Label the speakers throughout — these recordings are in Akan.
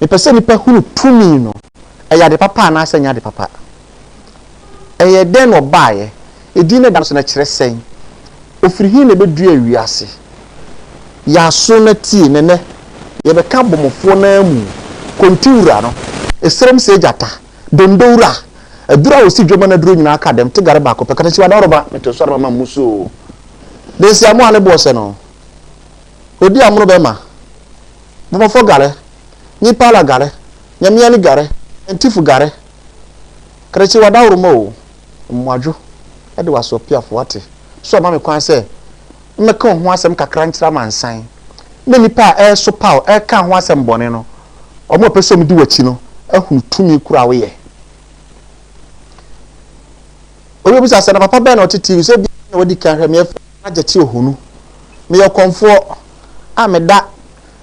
Speaker 1: Mepɛ sɛ nnipa hunu tumi no, ɛyɛ ade papa anaasɛ ɛnyɛ ade papa. Ɛyɛɛ dɛn na ɔbaeɛ? Edin no a ɛda no so no, ɛkyerɛ sɛn? Ɔfiri he na ɛbɛduaa wiase? Yɛ aso na tie, na ɛnnɛ, yɛbɛka abɔmmɔfoɔ no ara mu, Konti wura no, Eserem sɛ gyata, Dondo wura, Aduro a ɔsi dwom ma n'aduro nyinaa ka dɛm, Te gare baako pɛ, Katakyiwa daworoba, Mete so ara ma mmusu o, Densiamoa ne boɔ sɛ no, Odi amono bɛma, Bɔmmɔfoɔ gare, Nyipala gare, Nyamiani gare, Ntifo gare, Krakye w'adaworoma o, Mmoadwo de w'asoɔpeafo wate so ama me kwan sɛ mmɛka wo ho asɛm kakra nkyerɛ amansan na nnipa a ɛresopa wo, ɛreka ho asɛm bɔne no, wɔn a wɔpɛ sɛ wɔdi w'akyi no ahunu tumi koro a woyɛ. Obi bɛbisa sɛ, na papa bɛn na ɔte TV so? Ebia na wadi kan hwɛ me, yɛfrɛ me Nana Gyakye Ohunu. Meyɛ ɔkɔmfoɔ a meda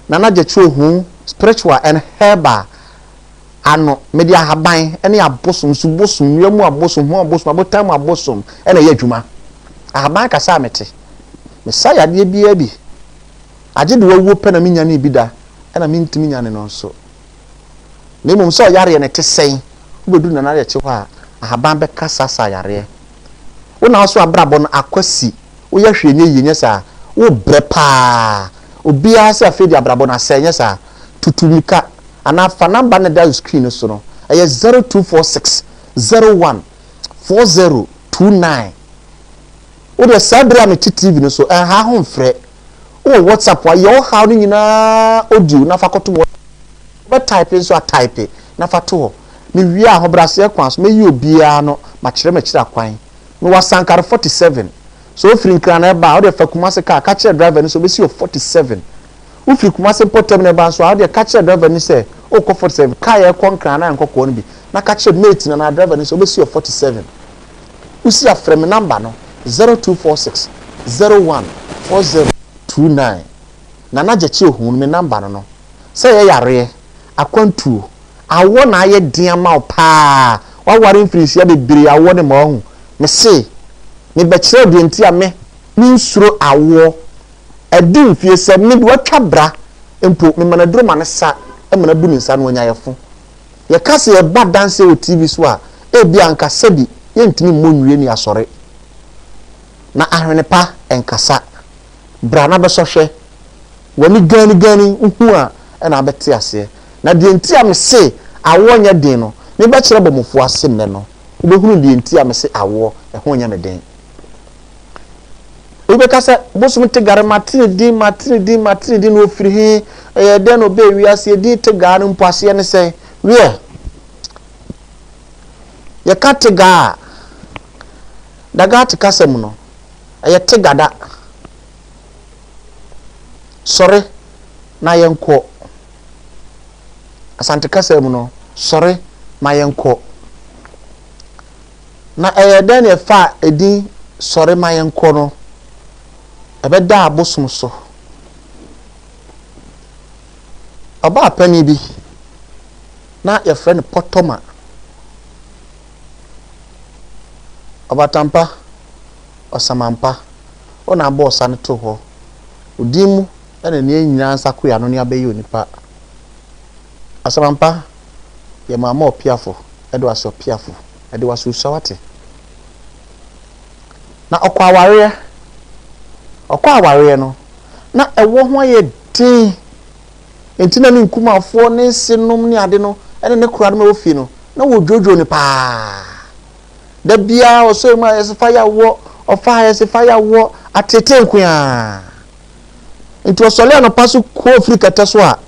Speaker 1: Nana Gyakye Ohunu Spiritual and Herbal ano. Mede ahaban ne abosom, nsubosom, nnua mu abosom, ho abosom, abotan mu abosom na ɛyɛ adwuma. Ahaban kasa a mete. Mesa yadeɛ biara bi. Agye de wawuo pɛ na menyanee bi da, ɛna mentumi nyane no nso. Na mmom sɛ ɔyareɛ no te sɛn, wobɛduru Nana Ayɛkye hɔ a, ahaban bɛkasa sa yareɛ. Wo na wo so abrabɔ no akwasi, woyɛ hwee nyɛ yie, nyɛ saa? Wobrɛ paa. Obiara sɛ afei deɛ abrabɔ no asɛe, nyɛ saa? Tutu mmirika anaa fa number no a ɛda screen no so no, ɛyɛ 0246 01 4029. Wo deɛ saa bere a mete TV no so, ɛnha ho mfrɛ. Wowɔ WhatsApp a, yɛ wo haw no nyinaa audio na fa kɔto me WhatsApp. Wobɛ type nso a, type na fa to hɔ. Mewie a, ahobrɛaseɛ kwan so, mɛyi obiara ano, makyerɛ m'akyiri akwan. Mewɔ Asankare 47. Sɛ wofiri Nkran na ɛba a, wo deɛ fa Kumasi kaa, ka kyerɛ driver no sɛ ɔbɛsi wɔ 47. Wofiri Kumasi mpɔtam na ɛba nso a, wo deɛ ka kyerɛ driver no sɛ worekɔ 47, kaa a ɛrekɔ Nkran anaa Nkɔkɔɔ no bi, na ka kyerɛ mate no anaa driver no sɛ ɔbɛsi wɔ 47. Wosi a, frɛ me number no, 0246 01 40 29. Nana Gyakye Ohun, me number no no. Sɛ ɛyɛ yareɛ, akwantuo, awɔ na ayɛ den ama wo paa, woaware mfirinhyia bebree awoɔ ne mma wahu, mese mebɛkyerɛ wo deɛ nti a me mensuro awoɔ, adi mfie sɛ me de watwa bra mpo mema no aduro ma no sa ma no abu ne nsa na wanya yɛfo. Yɛka sɛ yɛbɔ adanseɛ wɔ TV so a, ebia anka sɛbi yɛntumi mmɔ nwie ne asɔre. Na ahwene pa nkasa. Bra na bɛsɔ hwɛ. W'ani gaanigaani wohu a ɛna abɛte aseɛ. Na deɛ nti a mese awoɔ nyɛ den no, mebɛkyerɛ bɔmmɔfoɔ ase nnɛ no, wobɛhunu deɛ nti a mese awoɔ ɛho nyɛ me den. Obi bɛka sɛ, Bosom Tegare, mate ne din, mate ne din, mate ne din, na ɔfiri he? Ɛyɛɛ dɛn na ɔbɛɛ wiase? Edin Tegaa no mpo aseɛ ne sɛn? Wiɛ, yɛka Tegaa a, Dagaati kasa mu no, ɛyɛ Tegada. Sɔre na yɛnkɔ. Asante kasa mu no, sɔre ma yɛnkɔ. Na ɛyɛɛ dɛn na ɛfaa edin Sɔre Ma Yɛnkɔ no ɛbɛdaa abosom so? Ɔbaa panin bi, na yɛfrɛ no Pɔtɔma. Ɔbatampa, Ɔsamampa, wo na abɔ ɔsa no too hɔ. Wo din mu na nea nyinaa nsa koe ano ne abɛyɛ onipa. Ɔsamampa, yɛ maama ɔpeafo, ɛde wase ɔpeafo, ɛde wase osua wate. Na ɔkɔ awareɛ, ɔkɔ awareɛ no, na ɛwɔ ho ayɛ den. Enti na ne nkumafoɔ, ne nsenom ne ade no, ɛne ne koranom a ɛwɔ fie no, na wɔdwoodwoo no paa. Da biara ɔsɔre mu a yɛse fa yawoɔ, ɔfa ha yɛse fa yawoɔ, ateetee nko ara. Nti ɔsɔre anɔpa so kɔɔ firi kɛtɛ so a,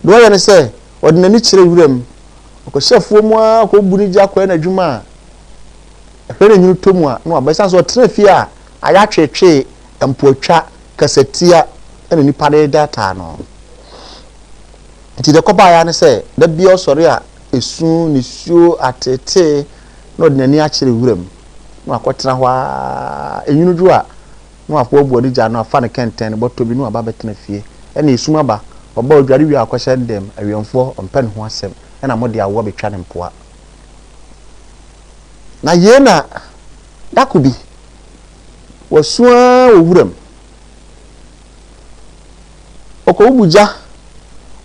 Speaker 1: deɛ ɔyɛ ne sɛ ɔde n'ani kyerɛ wuram. Ɔkɔhyɛ afuo mu ara kɔbu ne gya kɔyɛ n'adwuma a, ɛhwɛ na nwunu tɔ mu a na waba. Ɛsiane sɛ ɔtena fie a ayɛ atweetwee, mpoatwa, kasatia na nnipa de redaataa no. Nti deɛ ɛkɔbaeɛ ara ne sɛ da biara ɔsɔre a, esu, nisuo, ateetee na ɔde n'ani akyerɛ wuram na wakɔtena hɔ ara. Enwunu dwo a, na waboaboa ne gya ano afa ne kɛntɛn, ne bɔtɔ bi na waba abɛtena fie. Ɛna esum aba, ɔba ɔdware wie a ɔkɔhyɛ ne dɛm, awiɛmfoɔ ɔmpɛ ne ho asɛm, ɛna mode awoɔ abɛtwa ne mpoa. Na yei na dako bi, wasu ara wɔ wuram. Ɔkɔbubu gya.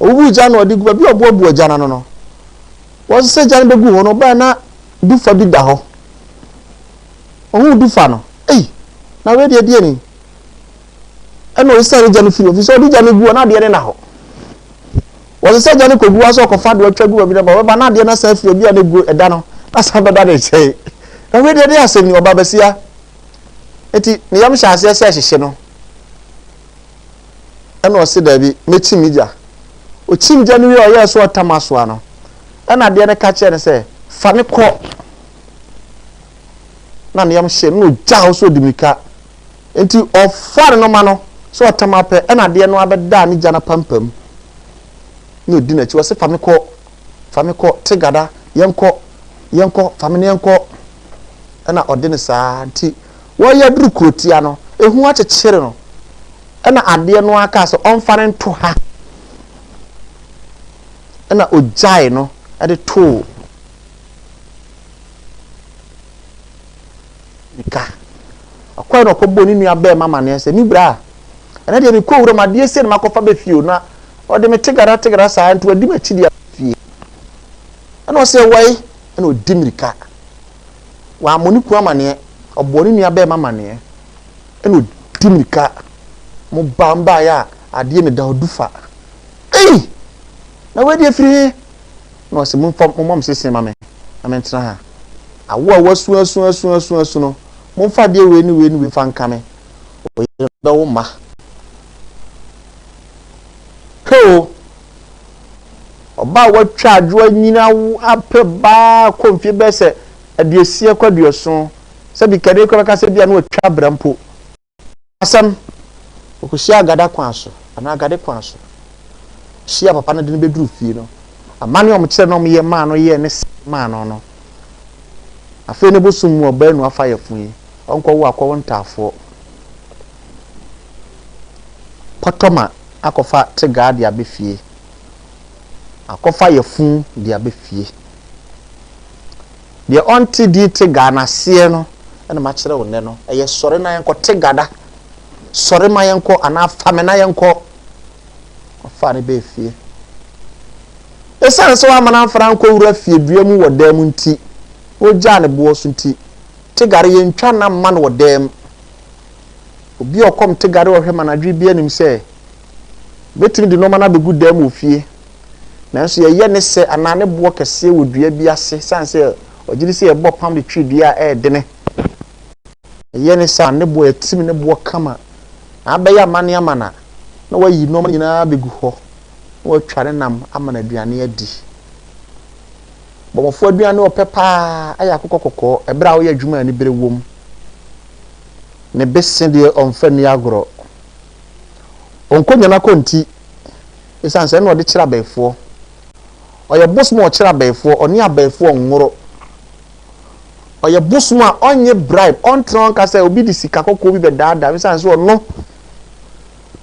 Speaker 1: Ɔbubuu gya no na ɔde gu baabi a ɔboaboa gya no ano no. Wɔsesa gya no bɛgu hɔ no, ɔbae na dufa bi da hɔ. Ɔhuu dufa no, ei, na wei deɛ deɛ ni? Ɛna ɔsesa ne gya no firi hɔ, ɛfiri sɛ ɔde gya no gu hɔ na adeɛ no na hɔ. Wɔsesa gya no kɔgu hɔ sɛ ɔkɔfa adeɛ ɔtwa gu baabi na ba, ɔbɛba na adeɛ no asan afiri baabi a na ɛgu ɛda no, na asan bɛda ne nkyɛn. Na wei deɛ deɛ asɛm ni, ɔba basia. Enti ne yam hyɛ aseɛ sɛ ɛhyehye no. Ɛna ɔse daabi, mɛkyim me gya. Ɔkyim gya no wie a ɔyɛɛ sɛ ɔtam asoa no, ɛna adeɛ no ka kyerɛɛ no sɛ, fa me kɔ. Na ne yam hyee no, na ɔgyaa hɔ sɛ ɔdi mirika. Enti ɔfaa ne nɔma no sɛ ɔtam apɛ, ɛna adeɛ no abɛdaa ne gya no apampam. Na ɔdi n'akyi, ɔse fa me kɔ, fa me kɔ, Tegada, yɛnkɔ, yɛnkɔ, fa me na yɛnkɔ. Ɛna ɔde no saa nti wɔreyɛ aduru kurotia no, ehu akyekyere no. Ɛna adeɛ no ara kaa sɛ ɔmfa no nto ha. Ɛna ɔgyae no de too mirika. Ɔkɔe na ɔkɔbɔɔ ne nua bɛɛma amaneɛ sɛ, me bra, ɛnɛ deɛ mekɔ wuram adeɛ sei na makɔfa bɛ fie o, na ɔde me tegara tegara saa nti wadi m'akyi de aba fie. Ɛna ɔsɛ wɔe, ɛna ɔdi mirika. Wammɔ ne kunu amaneɛ, ɔbɔɔ ne nua bɛɛma amaneɛ. Ɛna ɔdi mirika. Mo ba mbaeɛ a, adeɛ na ɛda hɔ du fa. Ei! Na wei deɛ firi he? Na ɔse, momfa, mommɔ me sese ma me na mentena ha. Awo a wasu asu asu asu asu no, momfa adeɛ wei ne wei ne wei mfa nka me. Ɔyere no bɛwo mma. Hwɛ o! Ɔbaa a watwa adwo anyini awo apɛ baa kɔ mfie bɛyɛ sɛ aduasia kɔ aduɔson, sɛbi kane koraa bɛka sɛ bia na watwa abira mpo. Asɛm, ɔkɔhyia Agada kwan so, anaa Agade kwan so, hyia papa no de no bɛduru fie no, amanneɛ a wɔkyerɛ na wɔyɛ maa no yɛɛ ne sɛ maa no no, afei ne bosom mu ɔbaa nu afa yafunu yi, ɔnkɔwo akɔwo ntaafoɔ. Pɔtɔma akɔfa tegaa de aba fie. Akɔfa yafunu de aba fie. Deɛ ɔnte din tegaa no aseɛ no na makyerɛ wo nnɛ no. Ɛyɛ sɔre na yɛnkɔ tegada. Sɔre ma yɛnkɔ anaa fa me na yɛnkɔ. Ɔfaa no bɛɛ fie. Ɛsiane sɛ wamma no amfa no ankɔwura fiedua mu wɔ dan mu nti, na ɔgyaa ne boɔ so nti, tegare yɛntwa nna mma no wɔ dan mu. Obi a ɔkɔm te gare ɔhwɛ ma no adwene biara nim sɛ obetumi de nneɛma no abegu dan mu wɔ fie. Nanso yɛyɛ ne sɛ anaa ne boɔ kɛseɛ wɔ dua bi ase sane sɛ ɔgye di sɛ yɛbɔ pam de twe dua a ɛyɛ dene. Yɛyɛ ne saa ne boɔ, yɛtim ne boɔ kama na abɛyɛ amanne ama no a, na wayi nneɛma no nyinaa abegu hɔ na watwa ne nam ama no aduane adi. Bɔmmɔfoɔ aduane a ɔpɛ paa yɛ akokɔ kɔkɔɔ ɛberɛ a woyɛ adwuma a anibere wom. Ne bese deɛ ɔmfa nni agorɔ. Ɔnkɔ nyana kɔ nti, ɛsiane sɛ ɛna ɔde kyerɛ abɛɛfoɔ. Ɔyɛ bosom a ɔkyerɛ abɛɛfoɔ, ɔne abɛɛfoɔ nworo. Ɔyɛ bosom a ɔnnye bribe, ɔntena hɔ nka sɛ obi de sika kɔkɔɔ bi bɛdaadaa me, ɛsiane sɛ ɔno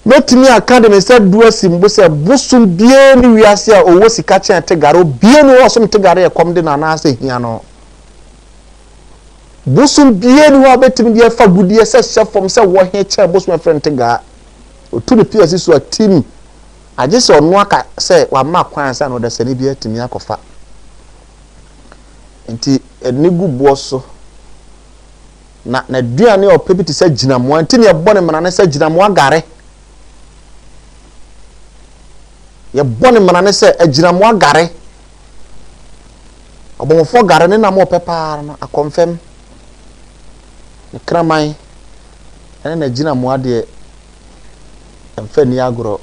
Speaker 1: mɛtumi aka de me nsa du asi me bo sɛ bosom biara nni wiase a ɔwɔ sika kyɛn Tegare, obiara nni hɔ a ɔsom Tegare a ɛkɔm de no anaasɛ hia no. Bosom biara nni hɔ a wobɛtumi de afa agudeɛ sɛ hyɛ fam sɛ wɔ he kyɛn bosom a yɛfrɛ no Tegaa. Ɔtu ne pea si so a, tim! Agye sɛ ɔno aka sɛ wama kwan ansa na ɔdasani bi atumi akɔfa. Nti ɛde no gu boɔ so. Na n'aduane a ɔpɛ bi te sɛ gyinamoa. Nti na yɛbɔ ne mmara no sɛ gyinamoa gare. Yɛbɔ ne mmara no sɛ agyinamoa gare. Ɔbɔmmɔfoɔ gare ne nam a ɔpɛ paa no, akɔmfɛm, ne kraman ne n'agyinamoa deɛ, mfa nni agorɔ.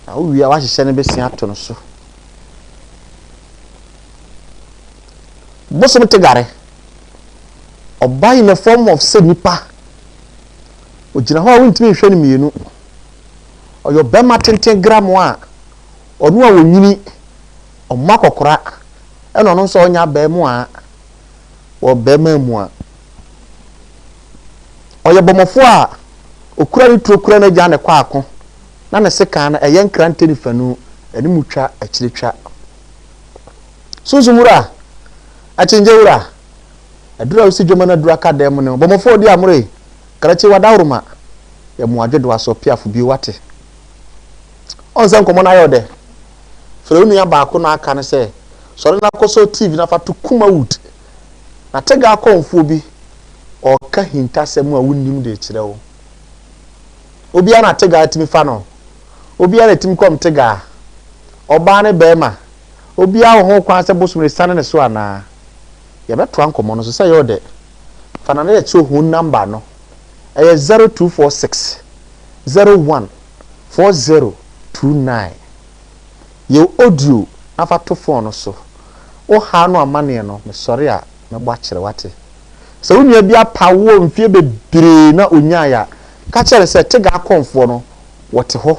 Speaker 1: Na wowie a, woahyehyɛ no bɛsi ato no so. Bosom te gare. Ɔba in the form of sɛ nipa. Ogyina hɔ a wontumi nhwɛ no mmienu. Ɔyɛ ɔbarima tenten gramoa a Ɔno a ɔnyini, ɔmmɔ akɔkora, ɛna ɔno nso a ɔnyɛ abarimaa wɔ barima mu a. Ɔyɛ bɔmmɔfoɔ a ɔkura ne tuo kura n'agyan na ɛkɔ ako, na ne sekan no ɛyɛ nkrantɛ nifanu, anim twa, akyire twa. Sunsum wura, akyingye wura, aduru a wosi dwama no aduru aka dan mu no, bɔmmɔfoɔ ɔdi amore, krakye wadaworoma, yɛ mmoadwodoa so, piafo bio wate. Ɔn sɛ nkɔmmɔ no ayɛ wo dɛ? Frɛ wo nua baako na aka no sɛ, sɔre na kɔsɔ TV na fa to Kumawood. Na Tega akɔmfoɔ bi, ɔreka hintasɛm a wonnim de rekyerɛ wo. Obiara na Tega tumi fa no. Obiara na ɛtumi kɔm Tega. Ɔbaa ne barima. Obiara wɔ ho kwan sɛ bosom resiane ne so anaa? Yɛbɛtoa nkɔmmɔ no so sɛ ɛyɛ wo dɛ. Fa Nana Yɛkyerɛ Hon number no. Ɛyɛ 0246 01 4029. Yɛ audio na fa to phone no so. Wo haw no amaneɛ no, mesɔre a mɛbɔ akyerɛ wo ate. Sɛ wo nua bi apaw wo mfeɛ bebree na ɔnyaeɛ a, ka kyerɛ no sɛ Tega akɔmfoɔ no, wɔte hɔ.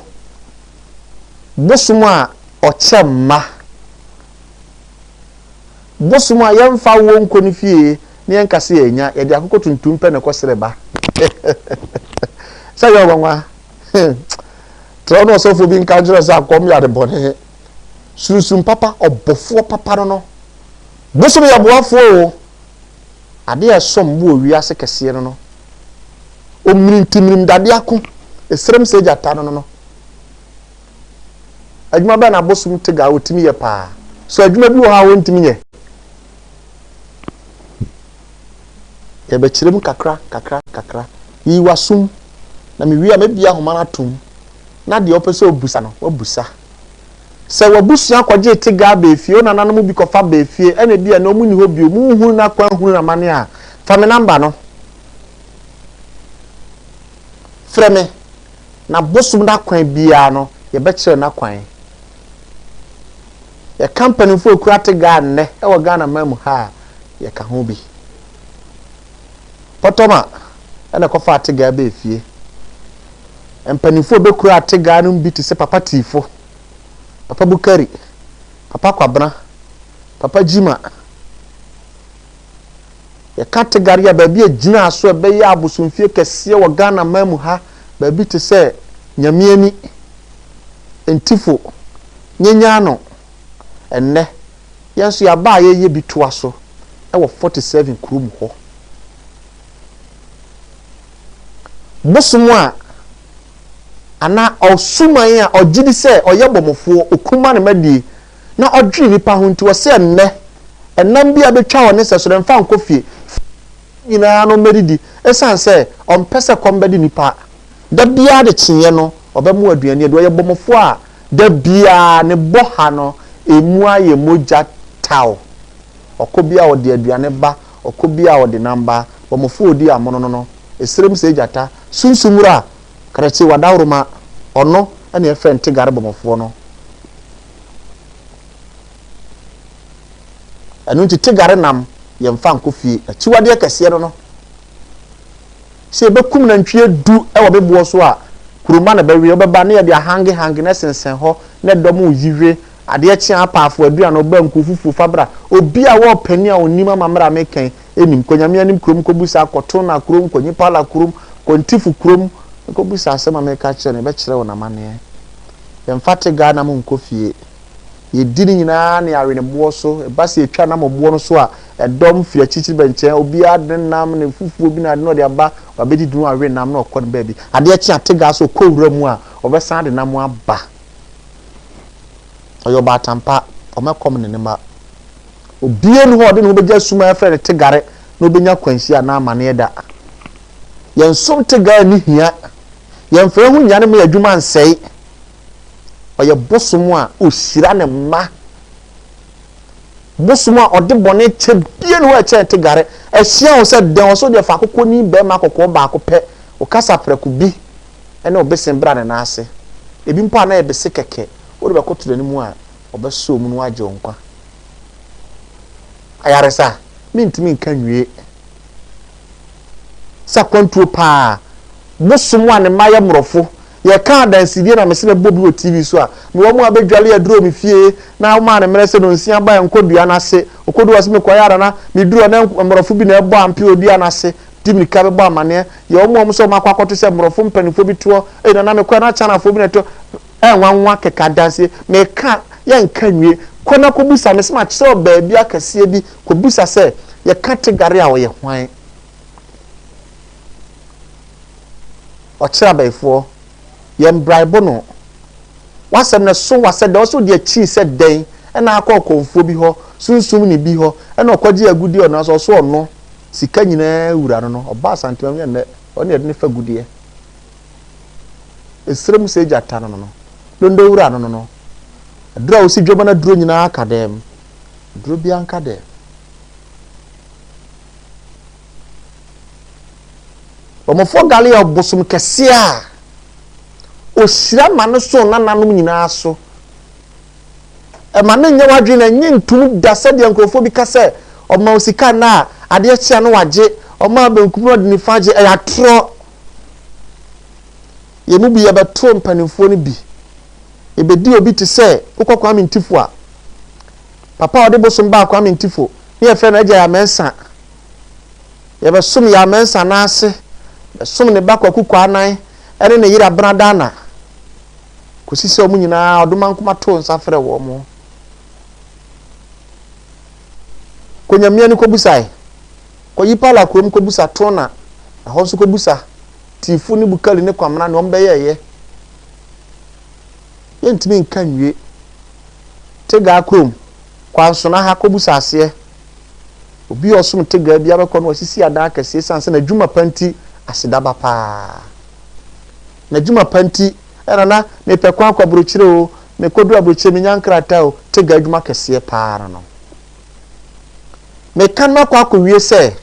Speaker 1: Bosom a ɔkyɛ mma. Bosom a yɛmfa woɔ nkɔ ne fie na yɛnka sɛ yɛanya, yɛde akokɔ tuntum pɛ na ɛkɔsrɛ ba. Sɛ ɛyɛ ɔnwanwa. Trɛw na ɔsɔfoɔ bi nka nkyerɛ sɛ akɔm yɛ ade bɔne. Sunsum papa, ɔbɔfoɔ papa no no. Bosom yɛ boafoɔ o. Adeɛ a ɛsom bo wɔ wiase kɛseɛ no no. Omirintimmirim dade ako, esrem sɛ gyata no no no. Adwuma bɛn na abosom tega a wɔtumi yɛ paa? So adwuma bi wɔ hɔ a wɔntumi nyɛ? Yɛbɛkyerɛ mu kakra kakra kakra. Yiyi w'asom, na mewie a mɛbie ahoma no atom na deɛ wopɛ sɛ wobusa no, woabusa. Sɛ w'abusua kɔgyee tega aba fie, wo nananom bi kɔfa baa fie, ɛna ebia ɛnnɛ wɔn nni hɔ bio, monhunu n'akwan nhunu n'amane a, fa me namba no. Frɛ me, na bosom no akwan biara no, yɛbɛkyerɛ no akwan. Yɛka mpanimfoɔ a ɛkura tega nnɛ wɔ Ghana man mu ha a, yɛka ho bi. Pɔtɔma na ɛkɔfaa Tegaa baa fie. Mpanimfoɔ a ɛbɛkuraa Tegaa no mu bi te sɛ Papa Tifo, Papa Bukari, Papa Kwabena, Papa Gyima. Yɛka Tegare a, baabi a ɛgyinaa so a ɛbɛyɛ abosomfie kɛseɛ wɔ Ghana man mu ha, baabi te sɛ Nyameani, Ntifo, Nyenyaano. Ɛnnɛ, yɛn nso yɛaba a yɛreyɛ bi toa so wɔ 47 kurom hɔ. Bosom a anaa ɔsuman a ɔgye di sɛ ɔyɛ bɔmmɔfoɔ, ɔkum ma ne mma die, na ɔdwene nnipa ho nti, ɔsɛ ɛnnɛ, ɛnam bi a bɛtwa wɔ ne sɛ so no, mfa nkɔ fie. Nyinaa no mmɛdidi, ɛsiane sɛ ɔmpɛ sɛ kɔm bɛde nnipa. Da biara de kyeeɛ no, ɔbɛmo aduane adi. Ɔyɛ bɔmmɔfoɔ a da biara ne bɔha no, ɛmu ayɛ mogya taw. Ɔkɔ bi a ɔde aduane ba, ɔkɔ bi a ɔde nam ba. Bɔmmɔfoɔ a ɔdi amono no no, ɛserem sɛ gyata. Sunsum wura, krakye wadaworoma, ɔno na yɛfrɛ no Tigare bɔmmɔfoɔ no. Ɛno nti Tigare nam, yɛmfa nkɔ fie. Akyiwadeɛ kɛseɛ no no. Sɛ yɛbɛkum nantwie du wɔ me boɔ so a, kuroma na ɛbɛwe. Wobɛba na yɛde ahange hange na ɛsensɛn hɔ na ɛdɔm reyi hwe. Adeɛ kye a, apaafo aduane, ɔbanku, fufuo, fa bra. Obi a ɔwɔ ɔpanin a ɔnim amammerɛ a meka yi nim. Kɔ Nyame anim kurom kɔbisa, kɔ Tona kurom, kɔ Nyipala kurom, kɔ Ntifu kurom kɔbisa asɛm a meka kyerɛ no, yɛbɛkyerɛ wo n'amanneɛ. Yɛmfa te Ghana mu nkɔ fie. Yɛdi ne nyinaa ne yɛawe no boɔ so. Ɛba sɛ yɛtwa nam wɔ boɔ no so a, ɛdɔm firi akyirikyiri bɛnkyɛn. Obiara de ne nam, ne fufuo bi na ade na ɔde aba, wabɛdidi na wawe nam na ɔkɔ ne baabi. Adeɛ kye a, Tega nso ɔkɔ wura mu a, ɔbɛsan de nam aba. Ɔyɛ ɔbaatan pa, ɔma ɛkɔm ne ne mma. Obiara nni hɔ a ɔde ne ho bɛgya sum a yɛfrɛ no Tegare na ɔbɛnya akwanhyia anaa amaneɛ da. Yɛnsom Tega nni hia. Yɛmfa yɛn ho nnya no mma yɛn adwuma nsɛe. Ɔyɛ bosom a ɔhyira ne mma. Bosom a ɔde bɔne kyɛ bie ne hɔ a ɛkyɛn Tegare. Ahyia wo sɛ dɛn ɔso deɛ fa akokɔni barima kɔkɔɔ baako pɛ, ɔkasa prɛko bi ne wo bese bra ne nan ase. Ebi mpo a na ɛyɛ bese kɛkɛ, wode bɛkoto n'anim a, ɔbɛsɔ mu na wagye wo nkwa. Ayaresa, mentumi nka nwie. Sɛ akwantuo paa, bosom a ne mma yɛ mmorɔfo, yɛka adansedie na mese mɛbɔ bi wɔ TV so a, mewɔ mu a bɛdwale aduro me fie na womaa no mmerɛ sɛ nonsia ba nkɔ dua no ase, ɔkɔdu hɔ sɛ mekɔyɛ ara na meduru hɔ na mmorɔfo bi na ɛbɔ ampe wɔ dua no ase, di mirika bɛbɔ amaneɛ, yɛ wɔn a wɔn sɛ wɔn akɔ akɔto sɛ mmorɔfo mpanimfoɔ bi toɔ, ei nana mekɔɛ na Chinafoɔ bi na ɛtoɔ, ɛnwanwa kɛkɛ adanseɛ, meka yɛnka nwie, kɔ na kɔbisa, mese makyerɛ wo baabi akɛseɛ bi, kɔbisa sɛ yɛka Tigare a ɔyɛ hwan? Ɔkyerɛ abayifoɔ, yɛn braibo no. W'asɛm no ɛso wa sɛ dɛn? Ɔse wode akyii sɛ dɛn ɛna akɔ ɔkɔmfoɔ bi hɔ, sunsum ni bi hɔ, ɛna ɔkɔgye agudeɛ ɔno nso ɔso ɔno sika nyinaa wura no no, ɔba Asanteman mu yɛ nnɛ ɔne yɛde no fa agudeɛ. Esrɛ mu sɛ gyata no no no, dondo wura no no no, aduro a wosi dwama no aduro nyinaa ka dɛm, aduro biara nka dɛm. Bɔmmɔfoɔ Gale yɛ ɔbosom kɛseɛ a ɔhyira ma no so nananom nyinaa so. Ɛma no nyɛ w'adwene na nnye ntom da sɛdeɛ nkurɔfoɔ bi ka sɛ ɔma wo sika nnɛ a adeɛ kye a na wagye, ɔma benkum na ɔde nifa agye, ɛyɛ atorɔ. Yɛn mu bi yɛbɛto mpanimfoɔ no bi. Yɛbɛdi obi te sɛ wokɔ Kwame Ntifo a, papa a ɔde bosom baa Kwame Ntifo ne yɛfrɛ no Agya Yamɛnsa. Yɛbɛsom Yaa Mensah nan ase, bɛsom ne ba Kwaku Kwaanan ne ne yere Abena Daana kɔsi sɛ wɔn nyinaa Ɔdomankoma too nsa frɛɛ wɔn. Kɔ Nyamiani kɔbusae, kɔ Yipala kurom kɔbusa Tona, ɛhɔ nso kɔbusa Tifu ne Bukali ne Kwamena nea wɔbɛyɛeɛ. Yɛntumi nka nwie. Tegaa kurom, kɔ Ansona ha kɔbusa aseɛ. Obi a ɔsom Tegaa biara bɛkɔ na wasisi adan akɛseɛ esiane sɛ n'adwuma pa nti aseda ba paa. N'adwuma pa nti, ɛna na mepɛ kwan akɔ aburokyire o, mekɔduru aburokyire menya nkrataa o, Tegaa adwuma kɛseɛ paa no no. Meka no akɔ akɔwie sɛ,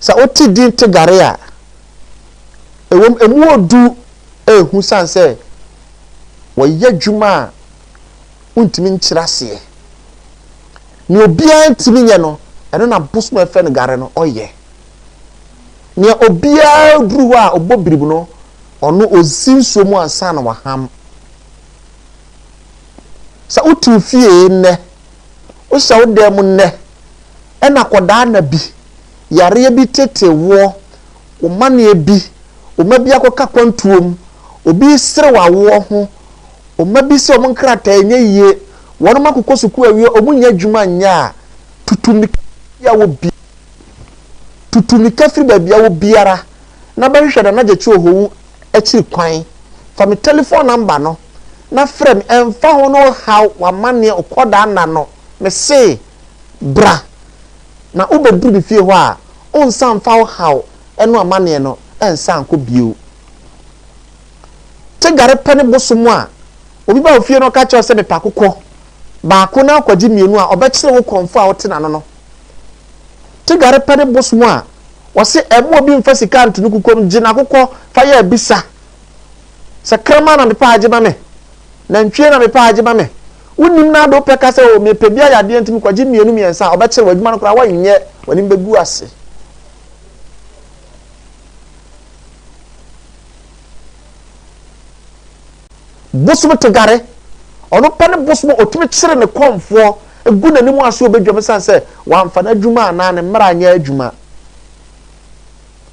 Speaker 1: sɛ wote din Tegare a, ɛwom ɛmu ɔdu ɛhu sane sɛ wɔyɛ adwuma a wontumi nkyerɛ aseɛ. Nea obiara ntumi nyɛ no, ɛno na bosom a ɛfrɛ no gare no ɔyɛ. Nea obiara duru hɔ a ɔbɔ birib no, ɔno ɔsi nsuo mu ansa na waham. Sɛ wote wo fie nnɛ, wohyɛ wo dan mu nnɛ, ɛna akwadaa na bi, yareɛ bi tete woɔ, wo maneɛ bi, wo mma bi akɔka kwantuom, obi resere w'awoɔ ho, Wɔn mma bi sɛ wɔn nkrataa nyɛ yie, wɔn akokɔ sukuu awie, wɔn nnya adwuma nyɛ a, tutu mmirika baabi a wɔ bi, tutu mmirika firi baabi a wɔ biara na bɛhwehwɛ Nana Gyakye Ohowu akyiri kwan. Fa me telephone number no na frɛ me, ɛmfa ho ne wo haw, w'amanneɛ, wo kɔdaa nna no, mese bra na wobɛduru me fie hɔ a, wonsan mfa wo haw ne w'amanneɛ no nsan nkɔ bio. Tegare pɛ ne bosom a obi ba wo fie na ɔka kyerɛ wo sɛ mepɛ akokɔ baako na akɔgye mmienu a, ɔbɛkyere wo kɔmfo a wote n'ano no. Tegare pɛ ne bosom a wɔse ɛmma obi mfa sika nto ne kukom, gye n'akokɔ fa yɛ abisa. Sɛ kraman na mepɛ a gye ma me, nantwie na mepɛ a gye ma me. Wonnim na ade wopɛ ka sɛ o mepɛ bi ayɛ adeɛ nti mekɔgye mmienu mmiɛnsa a, ɔbɛkyere wo adwuma no koraa wɔnyɛ, w'anim bɛgu ase. Bosom Tegare, ɔno pɛ ne bosom a ɔtumi kyere ne kɔmfoɔ gu n'anim ase wɔ badwam ɛsiane sɛ wamfa n'adwuma anaa ne mmara anyɛ adwuma.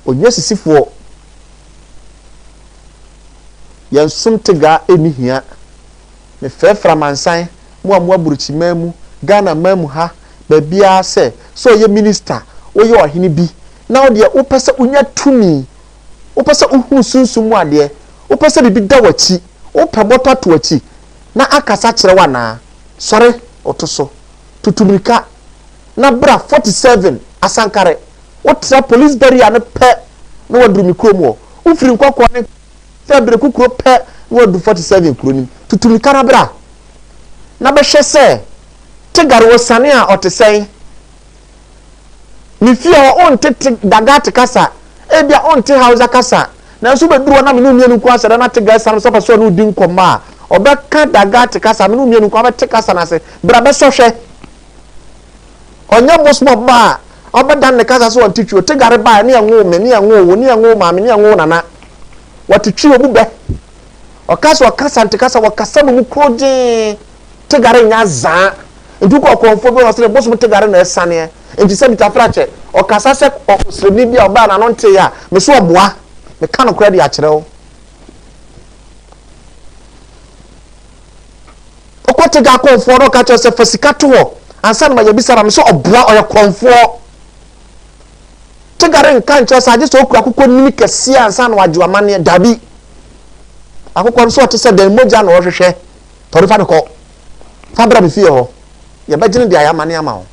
Speaker 1: Ɔnyɛ sisifoɔ. Yɛn som Tegaa ɛnni hia. Mefrɛfrɛ amansan, mo a mo aburokyiman mu, Ghana man mu ha, baabiara sɛ, sɛ ɔyɛ minista, woyɛ ɔhene bi, na wo deɛ wopɛ sɛ wonya tumi Wopɛ sɛ wohunu sunsum mu adeɛ? Wopɛ sɛ biribi da w'akyi? Wopɛ bɔtɔ ato w'akyi na akasa akyerɛ wo anaa? Sɔre, woto so. Tutu mmirika na bra 47 Asankare. Wotra police barrier no pɛ na woaduru me kurom hɔ. Wofiri Nkɔkɔɔ ne sɛ Bereku kuro pɛ na woaduru 47 kuro no mu. Tutu mmirika na bra na bɛhwɛ sɛ Tegare osiane a ɔte sɛn. Me fie hɔ, wonte te Dagate kasa, ebia wonte Hausa kasa, nanso wobɛduru hɔ na me ne wo mmienu nko ara sɛ dɛ na Tigray asiane sɛ ɔpɛ sɛ ɔne wo di nkɔmmɔ a, ɔbɛka Dagate kasa, me ne wo mmienu nko ara bɛte kasa no ase. Bra bɛsɔ hwɛ. Ɔnyɛ Bosmop ba a ɔbɛdan ne kasa sɛ ɔnte Twi o. Tigare ba a, ne yɛnwoo me, ne yɛnwoo wo, ne yɛnwoo wo maame, ne yɛnwoo wo nana. Wɔte Twi, ɔbu bɛ. Ɔka sɛ ɔka Asante kasa, wɔkasa no mu korɔgyee. Tegare nyɛ azaa. Nti wokɔ ɔkɔmfoɔ bi hɔ ɔse ne bosom tegare na ɛsaneɛ. Nti sɛ Bitafrakyɛ ɔkasa sɛ ɔsremni bi a ɔbaa n'ano nteeɛ a, me so ɔboa. Meka nokorɛ de akyerɛ wo. Wokɔ tega akɔmfoɔ na ɔka kyerɛ sɛ fa sika to hɔ ansa na mayɛ bisa ma me so ɔboa, ɔyɛ kɔmfoɔ. Tegare nka nkyerɛ sɛ agye sɛ ɔkura akokɔ nini kɛseɛ ansa na wagye amanneɛ. Dabi. Akokɔ no so ɔte sɛ dɛn mogya na ɔhwehwɛ. Tɔre fa no kɔ. Fa bra me fie hɔ. Yɛbɛgyene de ayɛ amane ama wo.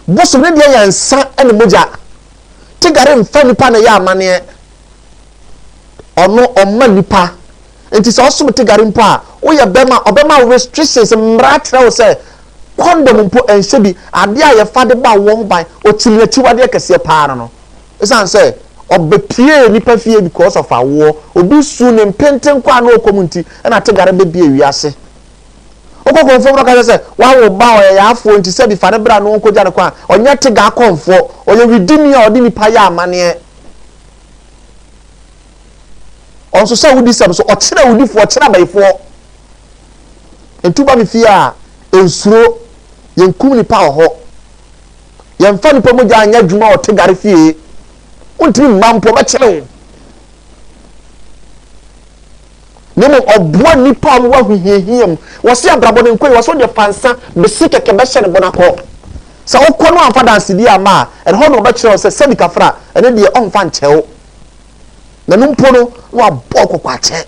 Speaker 1: Bosom ne deɛ yɛ nsa ne mogya. Tigare mfa nipa na ɛyɛ amaneɛ. Ɔno ɔma nipa. Nti sɛ ɔsom tigare mpo a, woyɛ bɛma ɔbɛma wo restrictions, mmara akyerɛ wo sɛ condom mpo ɛnhyɛ bi. Adeɛ a yɛfa de bɔ awoɔ ho ban, ɔkyiri n'akyiwadeɛ kɛseɛ paa no no. Ɛsiane sɛ ɔbɛpiee nipa fie because of awoɔ, obi su ne mpenten kɔ a na ɔkɔ mu nti ɛna tigare bɛbie wiase. Wokɔ kɔmfoɔ mu na ɔka kyerɛ sɛ wawo ba a ɔyɛ yaafoɔ nti sɛbi fa no bra na ɔnkɔgya no kwan a, ɔnyɛ tegaa kɔmfoɔ. Ɔyɛ widini a ɔde nipa yɛ amaneɛ. Ɔnso sɛ awudisɛm so, ɔkyerɛ awudifoɔ, ɔkyerɛ abayifoɔ. Nti woba me fie a, nsuro, yɛnkum nipa wɔ hɔ. Yɛmfa nipa mogya nyɛ adwuma wɔ tegare fie. Wontumi mma mpo, ɔbɛkyere wo. Na mmom ɔboa nnipa a wɔwɔ ahohiahia mu. Wɔse abrabɔ no nkɔ yie, wɔse wodeɛ fa nsa bese kɛkɛ bɛhyɛ ne bo na kɔ. Sɛ wokɔ na wamfa dansedie amma a, ɛhɔ na ɔbɛkyerɛ wo sɛ sɛbi kafra, ɛno deɛ ɔmfa nkyɛ wo. Na ɛno mpo no, na wabɔ wo kɔkɔ akyɛ.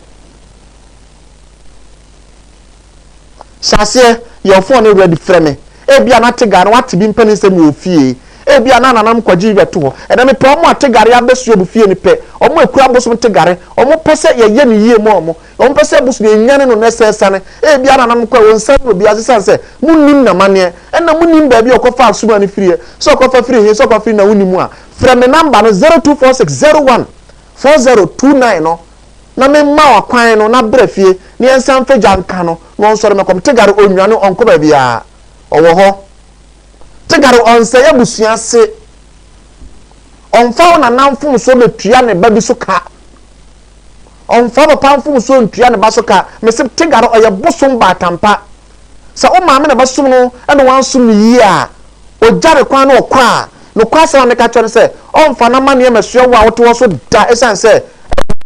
Speaker 1: Hyɛ aseɛ yɛ wo phone no ready frɛ me. Ebia na Tegar no wate bi mpanin nsɛm wɔ fie. Ebia na nananom kɔgye bi bɛto hɔ. Ɛnɛ mepɛ wɔn a Tegare abɛsoɛ wɔn fie no pɛ. Wɔn a ɛkura bosom Tegare. Wɔn pɛ sɛ yɛyɛ no yie ma wɔn. Wɔn pɛ sɛ bosom yɛnyane no na ɛsɛ asiane. Ebia nananom kɔ a wɔnsiane obiara ase esiane sɛ monnim n'amanneɛ. Ɛna monnim baabi a ɔkɔfaa suma no firiiɛ. Sɛ ɔkɔfa firi he, sɛ ɔkɔfa firi na wonnim a, frɛ me number no 0246 01 4029 no na memma wo akwan no na bra fie na yɛnsan mfa gya nka no na ɔnsɔre mmɛkɔm. Tegare ɔnnwane ɔnkɔ baabiara. Ɔwɔ hɔ. Tegare ɔnsɛe abusua ase. Ɔmfa wo nana mfomsoɔ bɛtua ne ba bi so ka. Ɔmfa wo papa mfomsoɔ ntua ne ba so ka. Mese Tegare ɔyɛ bosom baatampa. Sɛ wo maame na bɛsom no na wansom no yie a, ɔgya ne kwan na ɔkɔ a, nokwasɛm a meka kyerɛ no sɛ, ɔmfa n'amanneɛ mmɛsoɛ wo a wote hɔ so da ɛsiane sɛ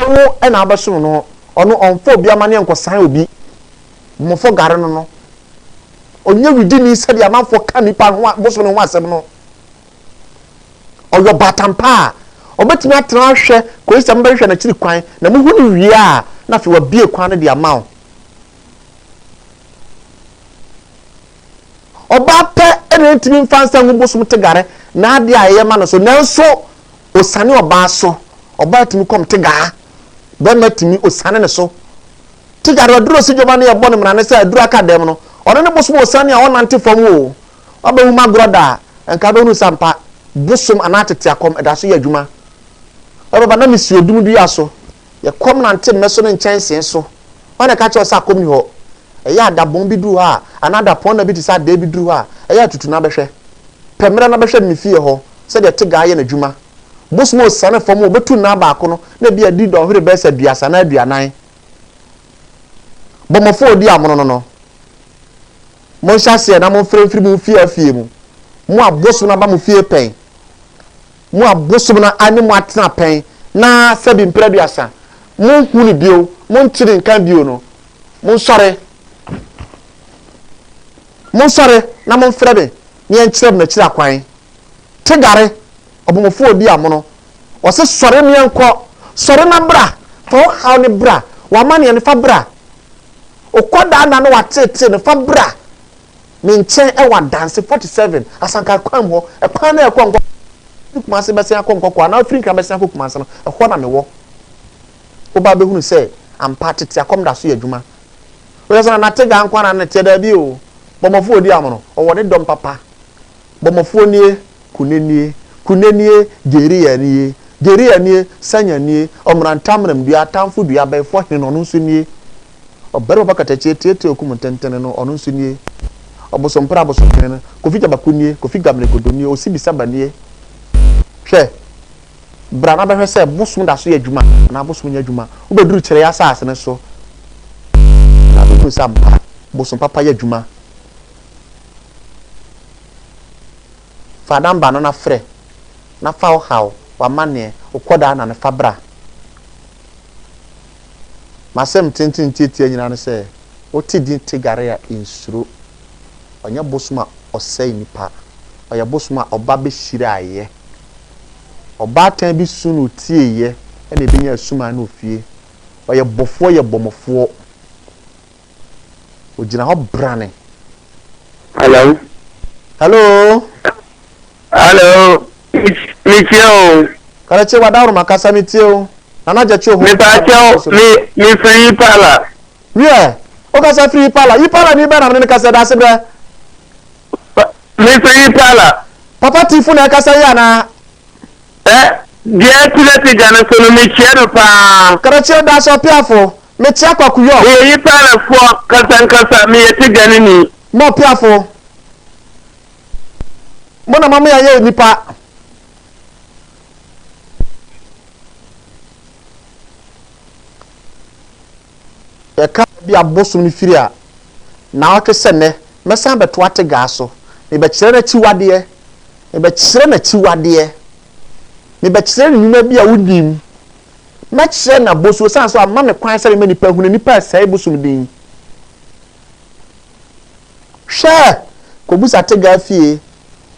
Speaker 1: ɛnyɛ wo na wobɛsom no. Ɔno ɔmfa obi amanneɛ nkɔsan obi. Mmɔfɔ gare no no. Ɔnyɛ widini sɛdeɛ amanfoɔ ka nnipa ho bosom no ho asɛm no. Ɔyɛ ɔbaatan pa a ɔbɛtumi atena ahwɛ kɔsi sɛ mobɛhwehwɛ n'akyiri kwan na mohu no wie a na afei wabue kwan no de ama wo. Ɔbaa pɛ na ɛntumi mfa nsa ngu bosom tegare n'adeɛ a ɛyɛ ma no so nanso ɔsane ɔbaa so. Ɔbaa tumi kɔm tegaa, bɛrima tumi ɔsane ne so. Tigare aduru osi dwoma no yɛbɔ no mmara ne sɛ aduru aka dɛm no ɔno ne bosom osiane a ɔnante fam oo wabɛhu magorɔ da a nka wobɛhunu sɛ ampa bosom anaa tete akɔm ɛda so yɛ adwuma Ɔbɛba na mesi odum dua so yɛ kɔm nante mmɛ so ne nkyɛnsee so hwan na ɛka kyerɛ wo sɛ akɔm ni hɔ ɛyɛ a dabɔn bi duru hɔ a anaa dapɔn na bi te sɛ adaa bi duru hɔ a ɛyɛ a tutu na bɛhwɛ pɛ mmerɛ na bɛhwɛ me fie hɔ sɛdeɛ tigaa yɛ n'adwuma bosom osiane fam o ɔbɛtu nna baako no na ebi adi dɔnhwere bɛyɛ sɛ aduasa anaa aduanan Bɔmmɔfo a odi amono no no, monhyɛ aseɛ na momfrɛ mfiri mo fie afie mu, mo a bosom no aba mo fie pɛn, mo a bosom no ne mo atena pɛn, na sɛbi mprɛ aduasa, monhu no bio, monte ne nka bio no, monsɔre, monsɔre na momfrɛ me, na yɛnkyerɛ mo n'akyiri akwan. Tegare, ɔbɔmmɔfo a odi amono, Ɔse sɔre ne yɛnkɔ, sɔre na bra, fa wo haw no bra, w'amaneɛ no fa bra, okɔdaa nna ne w'ateetee no fa bra me nkyɛn ɛwɔ Adanse 47, Asanka kwan mu hɔ, ɛkwan no a ɛkɔ Nkɔkɔɔ, firi Kumase bɛsen akɔ Nkɔkɔɔ anaa firi Nkran bɛsen akɔ Kumase no, ɛhɔ na mewɔ. Woba bɛhunu sɛ ampa tete akɔm da so yɛ adwuma. Woyɛ sɛ Nana Tega nko ara na ne teɛ, daabi o, Bɔmmɔfoɔ ɔdi amono, ɔwɔ ne dɔm papa. Bɔmmɔfoɔ nie, Kune nie, Kune nie, Geria nie, Geria nie, Sanya nie, Ɔmranta mram dua, atamfo dua, abɛɛfoɔ hene no, ɔno nso nie. Ɔbarima pa katakyie, tiatia okum ntentene no, ɔno nso nie. Ɔbosompra abosomhene no, Kofi Gyabako nie, Kofi Gamregodo nie, Osibi Saba nie. Hwɛ, bra na bɛhwɛ sɛ bosom da so yɛ adwuma anaa bosom nyɛ adwuma. Wobɛduru kyerɛeɛ asase no so na wobɛhunu sɛ ampa bosom papa yɛ adwuma. Fa number no na frɛ na fa wo haw, w'amanneɛ, wo kɔdaa na no fa bra. M'asɛm tenten tiatia nyinaa ne sɛ, wote din Tigare a, nsuro. Ɔnyɛ bosom a ɔsɛe nnipa. Ɔyɛ bosom a ɔba bɛhyiraeɛ. Ɔbaatan bi su na ɔtieeɛ na ɛbɛnyaa suman ne ofie. Ɔyɛ bɔfoɔ yɛ bɔmmɔfoɔ. Ogyina hɔ brane.
Speaker 2: Hello.
Speaker 1: Hello.
Speaker 2: Hello. Metie o.
Speaker 1: Karakyie wadaworoma kasa metie o. Nana Gyakye oho.
Speaker 2: Mepakyɛw me mefiri Yipala.
Speaker 1: Wiɛ, wokasa firi Yipala. Yipala ni bɛn na mene no kasa da ase brɛ.
Speaker 2: Mefiri Yipala.
Speaker 1: Papa Tifo na ɛkasa yi anaa?
Speaker 2: Ɛ, deɛ ɛte na te gya no so no, mekyia no paa.
Speaker 1: Karakyie da ase ɔpeafo. Mekyia Kwaku York.
Speaker 2: Meyɛ Yipalafoɔ kasankasa, meyɛ Teganini.
Speaker 1: Mo ɔpeafo. Mo na mama yɛayɛ nnipa. Yɛka baabi a bosom no firi a, naawɔtwe sɛ nnɛ, mɛsan abɛto Ategaa so. Mebɛkyerɛ no akyiwadeɛ. Mebɛkyerɛ no akyiwadeɛ. Mebɛkyerɛ no nnwuma bi a wonnim. Mɛkyerɛ no abosuo sane sɛ wama me kwan sɛ mema nnipa hunu nnipa resɛe bosom din. Hwɛ! Kɔbisa Ategaa fie,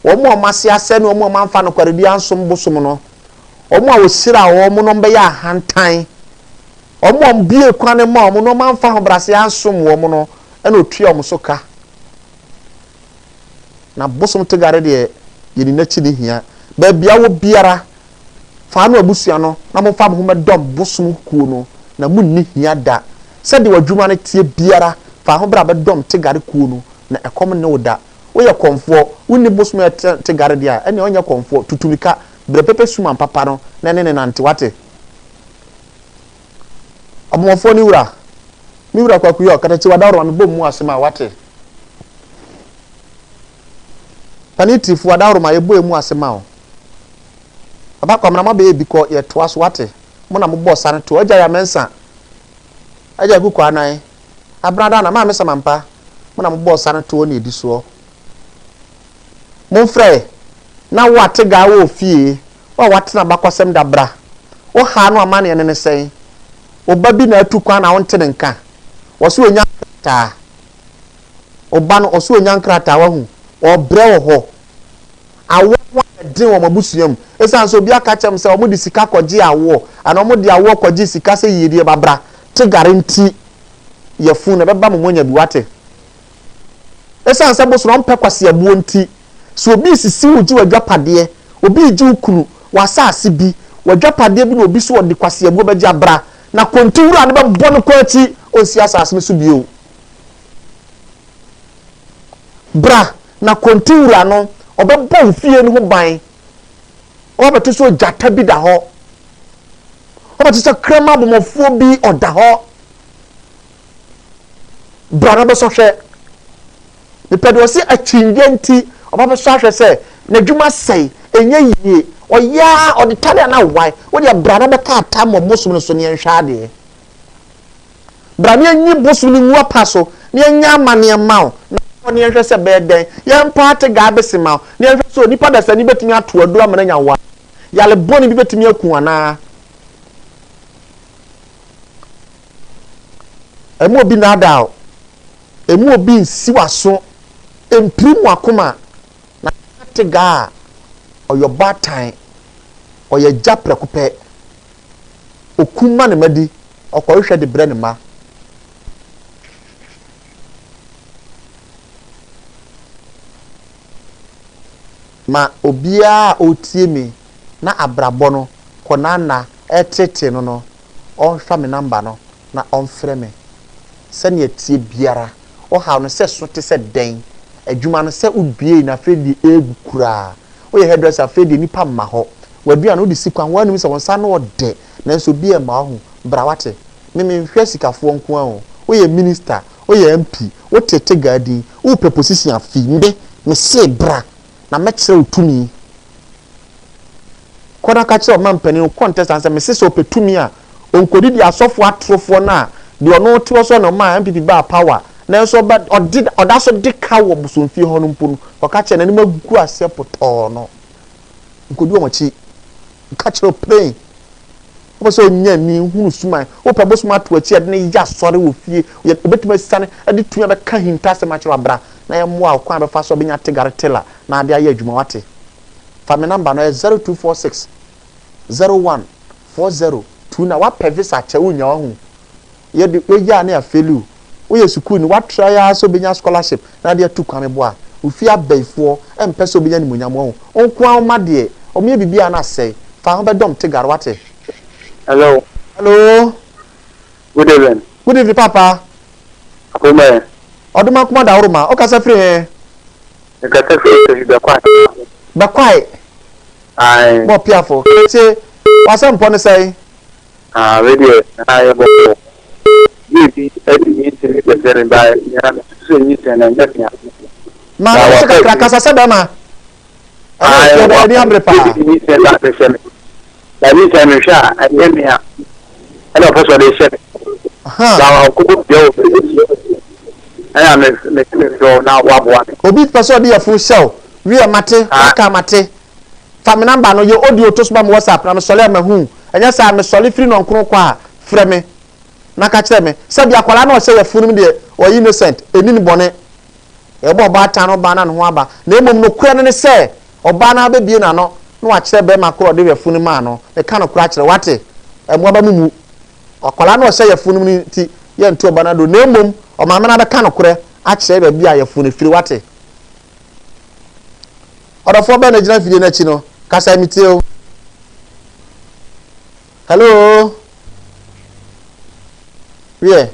Speaker 1: wɔn a wɔn ase asɛe ne wɔn a wɔamfa nokwaredi ansom bosom no, wɔn a wɔhyiraa wɔn no wɔbɛyɛ ahantan, wɔn a wɔbuee kwan maa wɔn na wɔamfa ahobrɛase ansom wɔn no, ɛna ɔtua wɔn so ka. Na bosom Tegare deɛ, yɛnni n'akyi ne hia. Baabi a wɔ biara, fa ano abusua no na momfa mo ho mmɛdɔm bosom kuo no, na monni hia da. Sɛdeɛ w'adwuma no teɛ biara, fa ho bra bɛdɔm Tegare kuo no, na ɛkɔm nne wo da. Woyɛ kɔmfoɔ, wonni bosom a ɛte Tegare deɛ a, ɛnneɛ wonyɛ kɔmfoɔ. Tutu mirika, brɛ pɛpɛ suman papa no na ɛne no nante, woate? Ɔbɔmmɔfoɔ ne wura, me wura Kwaku York, Katakyi w'adaworoma, mebɔ mmu ase ma wo, woate? Panin Tifo w'adaworoma, yɛbɔ emu ase ma wo. Papa Kwamena moabɛyɛ bi kɔ, yɛtoa so, woate? Mo na mobɔɔ sa no toɔ. Agya Yamɛnsa, Agya Akuku Anan, Abena Dana, Maame Samampa, mo na mobɔɔ sa no toɔ na ɛdi soɔ. Momfrɛ na wo ategaa wɔ ofie, wo a woatena abakɔsɛm da bra. Wo haa no amanneɛ no ne sɛn? Wo ba bi na atu kwan na wonte ne nka? Wɔse ɔnya nkrataa. Wo ba no, ɔse ɔnya nkrataa, wahu. Ɔbrɛ wɔ hɔ. Awoɔ ho ayɛ den wɔ mo abusua mu. Ɛsiane sɛ obi aka kyerɛ mo sɛ wɔde sika kɔgye awoɔ anaa wɔde awoɔ kɔgye sika sɛ yiedie ba bra. Tegare nti yafunu no ɛbɛba mo moanya bi, wate? Esiane sɛ bosom no mpɛ kwaseabuo nti, sɛ obi resisi wo gye w'adwapadeɛ, obi regye wo kunu, w'asase bi, w'adwapadeɛ bi na obi so ɔde kwaseabuo bɛgye abra, na konti wura no bɛbɔ no kɔ akyi, ɔnsi asase no so bio. Bra, na konti wura no, ɔbɛbɔ wo fie no ho ban. Wɔbɛto sɛ ogyata bi da hɔ. Wɔbɛto sɛ kraman abɔmmɔfoɔ bi ɔda hɔ. Bra na bɛsɔ hwɛ. Mepɛ deɛ ɔse akyinnyeɛ nti ɔba bɛsɔ ahwɛ sɛ n'adwuma sɛe, ɛnyɛ yie, ɔyɛ ara ɔde tare a na awae. Wo deɛ bra na bɛka atam wɔ bosom no so na yɛnhwɛ adeɛ. Bra na yɛnyi bosom no ngu apa so na yɛnyɛ amanneɛ mma wo na kɔ na yɛnhwɛ sɛ ɛbɛyɛ dɛn. Yɛmpa ate gaa bese ma wo na yɛnhwɛ sɛ onipa dasani bɛtumi ato aduro ama no anya wo anaa. Yare bɔne bi bɛtumi aku wo anaa. Mma obi nnaadaa wo. Mma obi nsi w'aso. Mpirim w'akoma. Na ate gaa a, ɔyɛ ɔbaatan. Ɔyɛ agya prɛko pɛ. Okum ma ne mma di. Ɔkɔhwehwɛ de brɛ ne mma. Ma obiara a ɔretie me na abrabɔ no kɔ n'anna reteetee no no, ɔnhwɛ me namba no na ɔmfrɛ me. Sɛnea ɛteɛ biara, ɔhaw no sɛ so te sɛ dɛn, adwuma no sɛ wobuei na afei deɛ ɛregu koraa. Woyɛ hairdresser afei deɛ nnipa mma hɔ. W'aduane wode si kwan, woara nim sɛ wo nsa ano ɔdɛ nanso obiara mma wo ho. Bra wate. Me menhwɛ sikafoɔ nko ara o. Woyɛ minister, woyɛ MP, wote Tegaa din, wopɛ position a fi me, mese bra na mɛkyerɛ wo tumi. Kɔ na ka kyerɛ ɔmampanin no contestant sɛ mese sɛ ɔpɛ tumi a ɔnkɔdidi asɔfoɔ atorofoɔ no a deɛ ɔno te hɔ sɛ ɔna ɔmaa NPP baa power nanso ɔba ɔde ɔda so de ka wɔ bosomfie hɔ no mpo no kɔka kyerɛ n'anim agu aseɛ potɔɔ no nkɔdi wɔn akyi ka kyerɛ plain wopɛ sɛ ɔnya ani hunu suman wopɛ bosom ato akyi ɛde ne yɛ asɔre wɔ fie obɛtumi asiane ɛde tumi abɛka hintasɛm akyerɛ wabra na yɛmmoa wo kwan a bɛfa so ɔbɛnya tegare tela na ade ayɛ adwuma wate. Fa me number no ɛyɛ 0246 01 40 29 wapɛ visa kyɛ wonya wahu. Yɛde yɛyɛ a na yɛafeeli wo. Woyɛ sukuuni, woatrae ara sɛ wobɛnya scholarship na ade atu kwan meboa. Wo fie abayifoɔ mpɛ sɛ wobɛnya animuonyam wahu. Wo nko ara wo mma deɛ, wɔyɛ biribi a na asɛe. Fa ho bɛdɔm Tegar, woate?
Speaker 2: Hello.
Speaker 1: Hello.
Speaker 2: Good evening.
Speaker 1: Good evening, Papa.
Speaker 2: Akoma.
Speaker 1: Ɔdoma nkoma dawuruma. Wokasa firi he?
Speaker 2: Mekasa firi Kofi Bɛkwae.
Speaker 1: Bɛkwae.
Speaker 2: Ae.
Speaker 1: Bɔ piafo. Kete, w'asɛmpɔ ne sɛn?
Speaker 2: Ah, wei deɛ, na ayɛ bɔkɔɔ. Yie bi de nyinsɛn bi bɛbrɛ me baeɛ, na mesusu sɛ nyinsɛn no ɛnyɛ me a.
Speaker 1: Ma no so kakra, kasa sɛ bɛrima. Ɛnɛ
Speaker 2: Ae,
Speaker 1: nsuo dɛ, ani abere paa.
Speaker 2: Yie bi de nyinsɛn ba bɛhyɛ me. Na nyinsɛn mehwɛ a, ɛnyɛ me a. Ɛna ɔpɛ sɛ ɔde hyɛ me. Na ɔkɔbɔ dua wɔ baabi. Ɛna me me me na waboa me.
Speaker 1: Obi pɛ sɛ ɔde yafunu hyɛ wo. Wiɛ, mate, waka mate. Fa me number no yɛ audio to so ma me WhatsApp na mesɔre a mahu wo. Ɛnyɛ saa a mesɔre firi nɔnkron kɔ a, frɛ me na ka kyerɛ me. Sɛbi akwadaa no a ɔhyɛ yafunu no mu deɛ ɔyɛ innocent, ɛnni no bɔne. Yɛbɔ ɔbaatan no ɔbaa na ne ho aba. Na mmom nokorɛ no ne sɛ ɔbaa no ara bɛbue n'ano na wakyerɛ barima korɔ a ɔde yafunu no maa no. Meka nokorɛ akyerɛ wo, woate? Mmoa ba mo mmu. Akwadaa no a ɔhyɛ yafunu no mu no nti yɛnto ɔba no aduro na mmom ɔmaame no ara bɛka nokorɛ akyerɛ baabi a yafunu no firi, woate? Ɔdɔfoɔ bɛn na gyina fidie no akyi no? Kasa metie o. Hello? Wiɛ,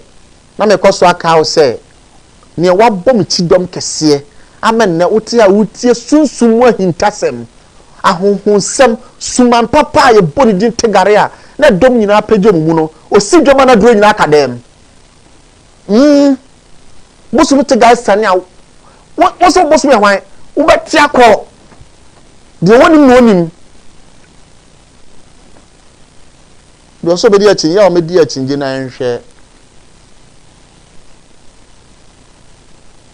Speaker 1: na mekɔ so aka wo sɛ nea wabɔ me kyidɔm kɛseɛ ama nnɛ wote a wotie sunsum mu ahintasɛm, ahonhonsɛm, suman papa a yɛbɔ ne din tegare a na dɔm nyinaa pagya mu mu no, ɔsi dwam a na duro nyinaa ka dɛm. Mm. Bosom te guy sane a wo wo sɛ bosom yɛ hwan wobɛte akɔ deɛ wɔnim na ɔnim deɛ ɔsɛ ɔbɛdi akyinnye a ɔmɛdi akyinnye na nhwɛ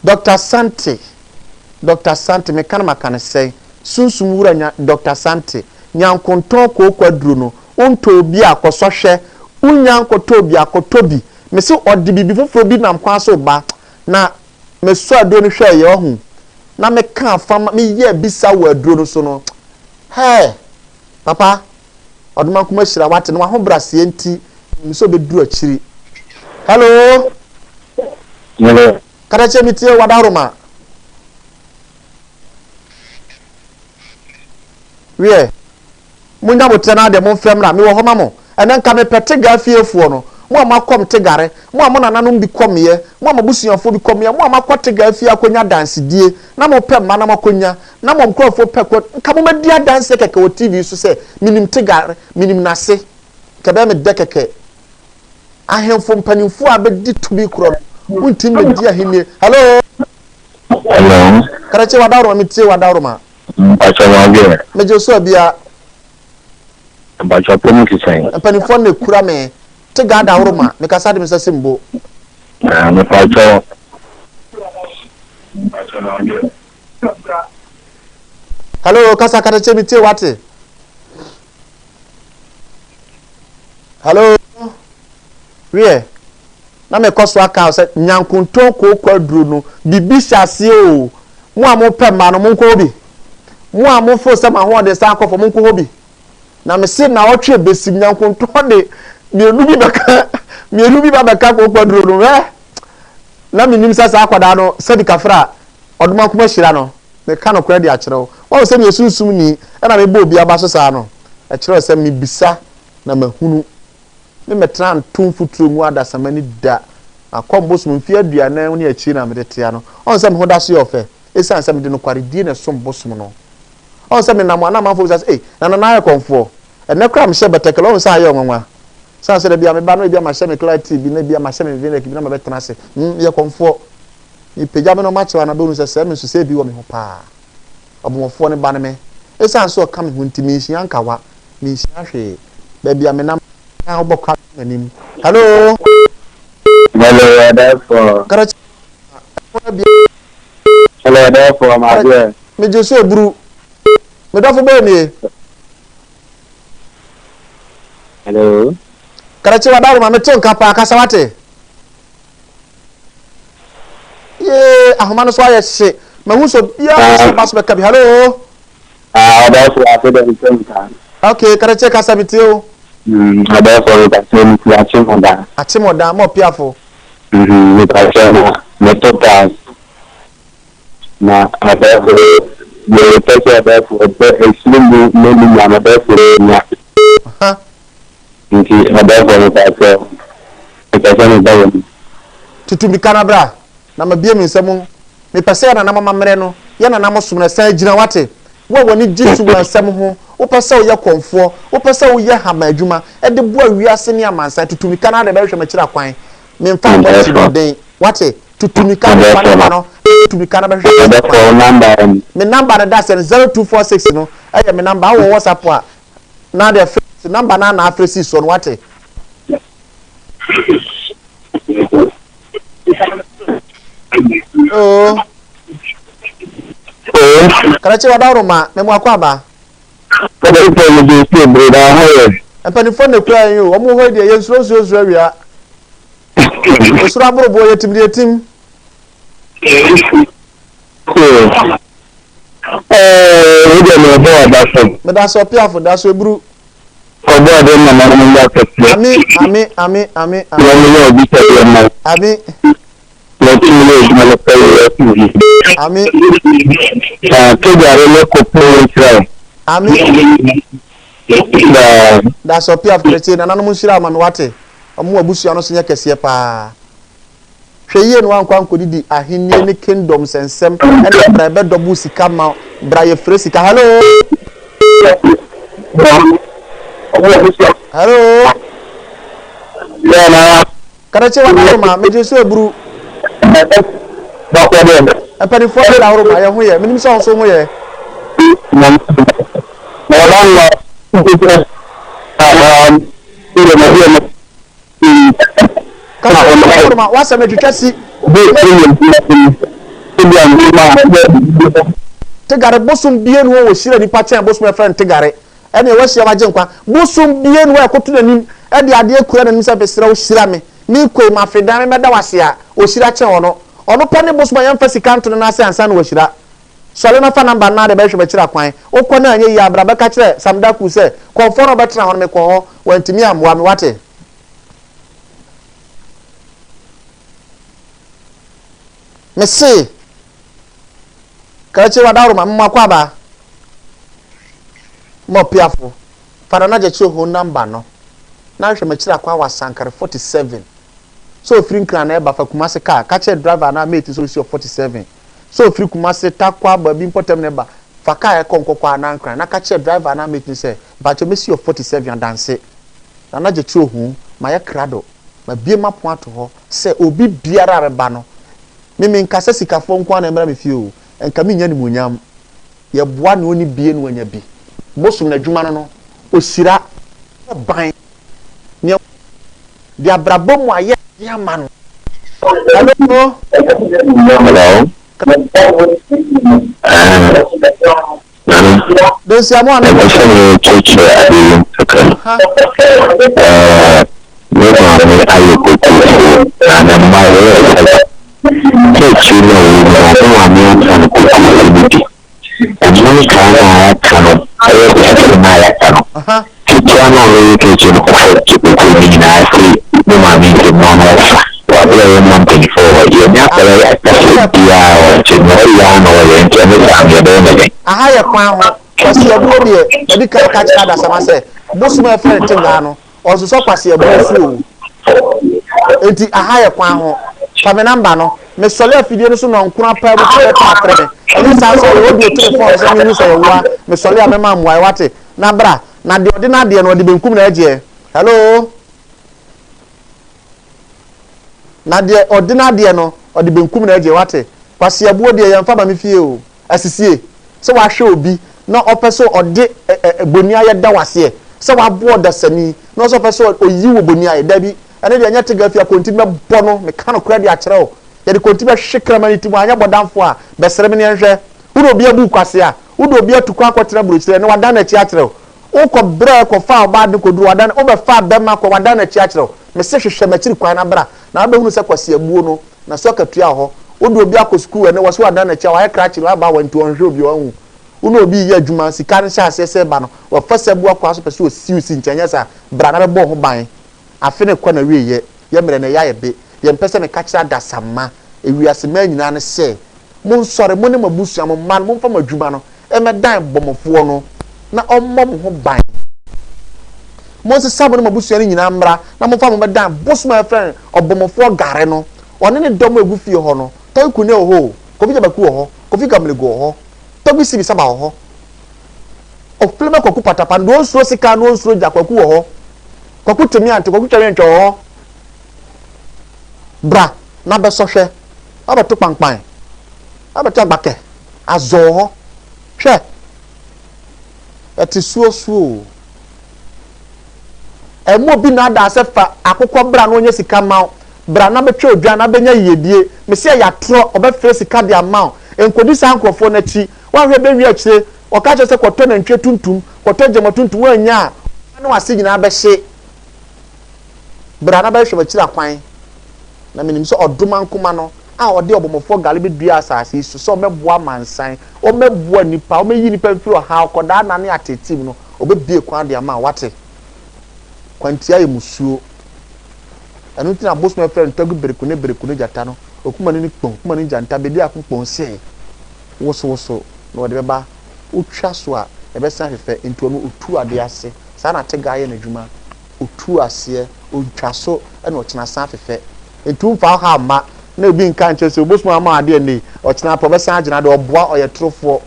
Speaker 1: Dr. Sante Dr. Sante meka no maka no sɛn sunsum wura nya Dr. Sante nyankontɔn kooko aduro no wontɔ obi a kɔsɔ hwɛ wonya nkɔtɔ obi akɔtɔ bi Mese ɔde biribi foforɔ bi nam kwan so reba, na mesɔɔ aduro no hwɛeɛ, wahu, na mekaa fa ma meyɛɛ bisa wɔ aduro no so no, hɛɛ, papa, Ɔdomankoma hyira wate, na w'ahobraseɛ nti, menim sɛ ɔbɛduru akyiri. Hello?
Speaker 2: Hello.
Speaker 1: Katakyie metie wo, Adaworoma. Wiɛ. Monya boterɛ no ara deɛ momfrɛ mmra, mewɔ hɔ ma mo. Ɛnnɛ nka mepɛ Tegar fiefoɔ no, mo a moakɔm Tegare, mo a mo nananom bi kɔmeeɛ, mo a mo abusuafoɔ bi kɔmeeɛ, mo a moakɔ Tegar fie akɔnya adansedie, na mopɛ mma na moakɔnya, na mo nkurɔfoɔ pɛ kɔ, nka mommɛdi adanseɛ kɛkɛ wɔ TV so sɛ, menim Tegare, menim n'ase. Nka ɛbɛyɛ me dɛ kɛkɛ. Ahemfo mpanimfoɔ a bɛdi tumi korɔ no, wontumi mmɛdi ahennie. Hello?
Speaker 2: Hello?
Speaker 1: Karakye, w'adaworoma, metie w'adaworoma.
Speaker 2: Mpakyɛ mo adeɛ.
Speaker 1: Megye so abia.
Speaker 2: Mpakyɛ ɔpɛ mu te sɛn.
Speaker 1: Mpanimfoɔ no na ekura me. Te ga daworo ma. Me kasa de me nsa si mbo.
Speaker 2: Ah, mepakyɛ.
Speaker 1: Hello, kasa katakyie me tie wate. Hello. Wiɛ, na mekɔ so aka sɛ nyankontɔn kooko aduro no, biribi hyɛ aseɛ o. Mo a mopɛ mmaa no, monkɔ hɔ bi. Mo a mofo sɛ mo ahoɔden san akɔ fam, monkɔ hɔ bi. Na mese naawɔtwe ɛbɛsim, nyankontɔn de mmienu bi bɛka, mmienu bi ba bɛka kooko aduro no. Hwɛ, na menim sɛ saa akwadaa no, sɛbi kafra, ɔdomankoma hyira no. Meka nokorɛ de akyerɛ wo. Woahu sɛ meyɛ sunsumni, ɛna mebɔ obi aba so saa no? Ɛkyerɛ sɛ mebisa na mahunu. Me mɛtena nto mfuturo ngu adasamma ani da. Makɔ bosom mfeɛ aduanan ne akyire na mede tea no. Ɔhu sɛ me ho da so yɛ ɔfɛ ɛsiane sɛ mede nokwaredie na ɛsom bosom no. Ɔhu sɛ menam a na amanfoɔ bisa sɛ, Ei, na Nana ayɛ kɔmfoɔ? Ɛnnɛ koraa mehyɛ batakari, ɔhu sɛ ayɛ ɔnwanwa. Ɛsiane sɛ da biara meba no ebia mahyɛ me clear tee bi na ebia mahyɛ me v-neck bi na mabɛtena ase. Hmm, meyɛ kɔmfoɔ. Mepagya me nɔɔma kyerɛ wo a na bɛhunu sɛ sɛɛ me nso sɛ ebi wɔ me ho paa. Ɔbɔmmɔfoɔ no ba ne me. Ɛsiane sɛ ɔka me ho nti, menhyia nkawa. Menhyia hwee. Baabi a menam na wobɔ kora m'anim. Hello.
Speaker 2: Hello, ɔdɛfoɔ.
Speaker 1: Karachi. Ɛfɔ bia.
Speaker 2: Hello, ɔdɛfoɔ, madeɛ.
Speaker 1: Megye so eburu. Me dɔfo bɛyɛ nie.
Speaker 2: Hello.
Speaker 1: Karachi wadaworo ma meto nka paa kasa wate. Yee, ahoma no so ayɛ hye. Mahu sɛ obiara sɛ ɔba so bɛka bi. Hello.
Speaker 2: Ah, ɔdɔfo ase dɛ nsɛm nka.
Speaker 1: Okay, Karachi kasa metie o.
Speaker 2: Mm, abɛɛfo mepakyɛw mefiri Akyemɔda.
Speaker 1: Akyemɔda, ma ɔpiafo.
Speaker 2: Mm, mepakyɛw na meto tiles. Na abɛɛfo deɛ mepɛ sɛ abɛɛfo ɛbɛ esiri mu n'ani nya no abɛɛfo nya.
Speaker 1: Aha.
Speaker 2: Nti abɛɛfo mepakyɛw mepɛ sɛ meba wɔ mu.
Speaker 1: Tutu mirika na bra na mabue me nsa mu. Mepɛ sɛ yɛn nananom amammerɛ no, yɛn nananom som no, ɛsan gyina, woate? Wo a w'ani gye sumansɛm ho, wopɛ sɛ woyɛ kɔmfoɔ, wopɛ sɛ woyɛ hama adwuma de boa wiase ne amansan, tutu mirika na de bɛhwehwɛ m'akyiri akwan. Memfa mmɔ atirimuɔden, woate? Tutu mirika de fa nɔmba no, tutu mirika na bɛhwehwɛ m'akyiri akwan. Me nɔmba no da aseɛ no, 0246 no yɛ me nɔmba. Wowɔ WhatsApp a, na deɛ frɛ, nɔmba no ara na afrɛ sii soɔ no, woate? Oo. Krakye wadaworo ma memu akɔ aba.
Speaker 2: Ɔbɛfo no de si ebere na ho yɛ.
Speaker 1: Mpanimfoɔ na ekura yɛn o. Wɔn wɔ hɔ yi deɛ yɛn nsuro nsuo nsuro awia. Osuro aboroboɔ yɛ tim deɛ tim.
Speaker 2: Ɛɛ, wo deɛ na ɔbɔ aba fam.
Speaker 1: Meda so ɔpiafo da so eburu.
Speaker 2: Ɔbɔ ade ma na ɔmo yɛ akɛseɛ.
Speaker 1: Ami ami ami ami
Speaker 2: ami. Na ɔmo yɛ obi sɛdeɛ ma.
Speaker 1: Ami.
Speaker 2: Na ɔtumi yɛ adwuma no pɛ yɛ ɛsi.
Speaker 1: Ami.
Speaker 2: Na kegyare ne kopo nhyira wo.
Speaker 1: Ami.
Speaker 2: Bye.
Speaker 1: Dasɛ ɔpiaf kretsie nananom nhyira wo ma me wate ɔmo abusua no so nyɛ kɛseɛ paa. Hwɛ yie na woankɔ ankɔdidi ahennie ne kingdoms nsɛm ɛna bra ɛbɛ double sika ma bra yɛfrɛ sika hello hello Kadakye wadaworo ma megye so aburu mpanimfoɔ adaworo ma yɛ ho yɛ menim sɛ wo nso ho yɛ. Kasa wɔ ma w'asɛm atwitwa si. Tegare bosom bie no wɔ hyira nipa kyɛn bosom ɛfrɛ no tegare ɛne ɛwɔ hyia wagye nkwa bosom bie no ɛkoto n'anim ɛde adeɛ kura n'anim sɛ mesrɛ wo hyira me me koi ma fedan me mɛda wase a ɔhyira kyɛn ɔno ɔno pɛ ne bosom a yɛmfa sika nto no n'ase ansa na wahyira sɔre na fa namba no na de bɛhwɛ bɛkyerɛ akwan wokɔ na anyɛ yie a bra bɛka kyerɛ Samdaku sɛ kɔmfoɔ no ɔbɛtena hɔ no mekɔ hɔ wantumi ammoa me wate. Mese, Krakye w'adaworoma, mema akwaaba, ma ɔpeafo, fa Nana Gyakye Oho number no na hwɛ m'akyiri akwan wɔ Asankare 47. Sɛ ofiri Nkran na ɛba, fa Kumase car, ka kyerɛ driver anaa mate sɛ ɔsi wɔ 47. Sɛ ofiri Kumase, Tarkwa, baabi mpɔtam na ɛba, fa car ɛkɔ Nkɔkɔ anaa Nkran na ka kyerɛ driver anaa mate no sɛ, mpakyɛw mɛsi wɔ 47 Adanse. Nana Gyekye Ohu, mayɛ krado, mabue m'apon ato hɔ sɛ obi biara a bɛba no, me menka sɛ sikafoɔ nko ara na ɛmmra me fie o, nka mennya animuonyam. Yɛboa nea ɔnni bie na wanya bi. Bosom n'adwuma no no, ɔhyira, bɔ ban, nea de abrabɔ mu ayɛ den ama no. Hello.
Speaker 2: Hello. Nana, mepɛ sɛ mekyerɛkyerɛ adeɛ yi mu kakra. Ɛɛ, me maame ayɛ kokurofo na ne mma wɔyɛ sɛba. Sɛ akyiri no a ɔwɔ mu no, me maame aka no kokurofo no bi. Ɛno nkaa no a aka no ɛyɛ kɛse no a yɛaka no. Ketewa no a ɔyɛ kɛse no ɔfa kokurofo no nyinaa firi me maame nsam na ɔno ɔfa. Wɔ abere a yɛn mma mpanyinfoɔ wɔ hɔ, yɛne akwadaa yi akasa biara ɔnte, nea ɔyɛ ara na ɔyɛ, nti ɛno saa no yɛbɛyɛ no dɛn?
Speaker 1: Aha yɛ kwan ho. Kwaseabuo deɛ, madi kan aka akyerɛ adasamma sɛ, bosom a yɛfrɛ no Tengaa no, ɔnsosɔ kwaseabuo so o. Enti aha yɛ kwan ho. Fa me namba no. Mesɔre afidie no so nnɔnkron apaa mu pɛpɛɛpɛ a frɛ me. Ɛnyɛ saa sɛ ɔyɛ obi ɔto me fon so sɛ menhu sɛ ɛyɛ wo a, mesɔre a mɛma mmuaeɛ, woate? Na bra. Na deɛ ɔde n'adeɛ no, ɔde benkum na ɛgyeɛ. Hello? Na deɛ ɔde n'adeɛ no, ɔde benkum na ɛgyeɛ, woate? Kwaseabuo deɛ, yɛmfa ma me fie o. Asisie, sɛ wahwɛ obi na ɔpɛ sɛ ɔde boniayɛ da wo aseɛ, sɛ waboa ɔdasani na ɔsɛ ɔpɛ sɛ ɔyi wo boniayɛ, dabi, ɛno deɛ ɛnyɛ tega fie a konti mɛbɔ no, meka nokorɛ de akyerɛ wo, yɛde konti bɛhwe kraman ti mu, anyɛ bɔdamfoɔ a, bɛsere me ne yɛnhwɛ, wode obi abu wo kwasea, wode obi atu kwan akɔtena aburokyire, ɛnɛ wadan n'akyi akyerɛ wo, wokɔ brɛ kɔfaa ɔbaa de kɔduru, wadan, wobɛfaa bɛma kɔ, wadan n'akyi akyerɛ wo, mese hwehwɛ m'akyiri kwan na bra, na wobɛhunu sɛ kwaseabuo no, Na so akatua wɔ hɔ? Wode obi akɔ sukuu ɛnɛ wɔse wadan n'akyi a wayɛ krakye na waba awa nti ɔnhwehwɛ obi a wahu. Wo ne obi reyɛ adwuma, sika no hyɛ aseɛ sɛ ɛba no, wafa sabu akwaa so pɛ sɛ ɔsi wo si nti, ɛnyɛ saa. Bra na bɛbɔ wo ho ban. Afe no rekɔ n'awieeɛ, yɛn mmerɛ no ɛyɛ ayɛ be. Deɛ mepɛ sɛ meka kyerɛ adasamma, ewiase mmaa nyinaa ne sɛ, monsɔre, mo ne mo abusua, mo mma no, momfa mo adwuma no mmɛdan bɔmmɔfoɔ no na ɔmmɔ mo ho ban. Monsesa mo ne mo abusua no nyinaa mmra na momfa mo mmɛdan bosom a yɛfrɛ no ɔbɔmmɔfoɔ Gare no. Ɔne ne dɔm a ɛgu fie hɔ no, Tɔgbi Kune wɔ hɔ o, Kofi Gyabaku wɔ hɔ, Kofi Gamlego wɔ hɔ, Tɔgbi Sibi Saba wɔ hɔ, Oflema Kwaku Patapa no, deɛ ɔnsuro sika na ɔnsuro gya, Kwaku wɔ hɔ, Kwaku Temiante, Kwaku Twɛwentwɛ wɔ hɔ. Bra na bɛsɔ hwɛ, abɛto kpankpan, abɛto agbakɛ, azɔ wɔ hɔ. Hwɛ, ɛte suosuo o. Ɛmma obi nnaadaa sɛ fa akokɔ bra na ɔnyɛ sika mma wo. Bra na bɛtwa odwan na bɛnya yiedie. Mese ɛyɛ atorɔ, ɔbɛfrɛ sika de ama wo. Nkɔdi saa nkorɔfoɔ no akyi. Woanhwɛ bɛwie akyire, wɔka kyerɛ sɛ kɔtɔ nantwie tuntum, kɔtɔ gyama tuntum, woannya a, wo ne w'ase nyinaa bɛhye. Bra na bɛhwehwɛ m'akyiri akwan. Na menim sɛ ɔdomankoma no a ɔde ɔbɔmmɔfoɔ gale bɛduaa asase yi so sɛ ɔmmɛboa amansan, ɔmmɛboa nnipa, ɔmmɛyi nnipa mfiri ɔhaw, kɔdaanna ne ateetee mu no, ɔbɛbue kwan de ama wo. Woate? Kwantia yɛ mmusuo. Ɛno nti na abosom a yɛfrɛ no Twagu Bereku ne Bereku ne Gyata no, Okumani ne Kpong, Kumani ne Gyanta, Bediako Kpong see, wosowoso na wɔde bɛba. Wotwa so a, ɛbɛsan afefɛ. Enti ɔno ɔtu adeɛ ase. Saa na Tega yɛ n'adwuma. Ɔtu aseɛ, ɔntwa so na ɔkyena san afefɛ. Enti womfa wo haw mma na obi nka nkyerɛ sɛ obosom ama wo adeɛ nnɛ yi, ɔkyena pɛ ɔbɛsan agyina deɛ ɔboa, ɔyɛ torofoɔ.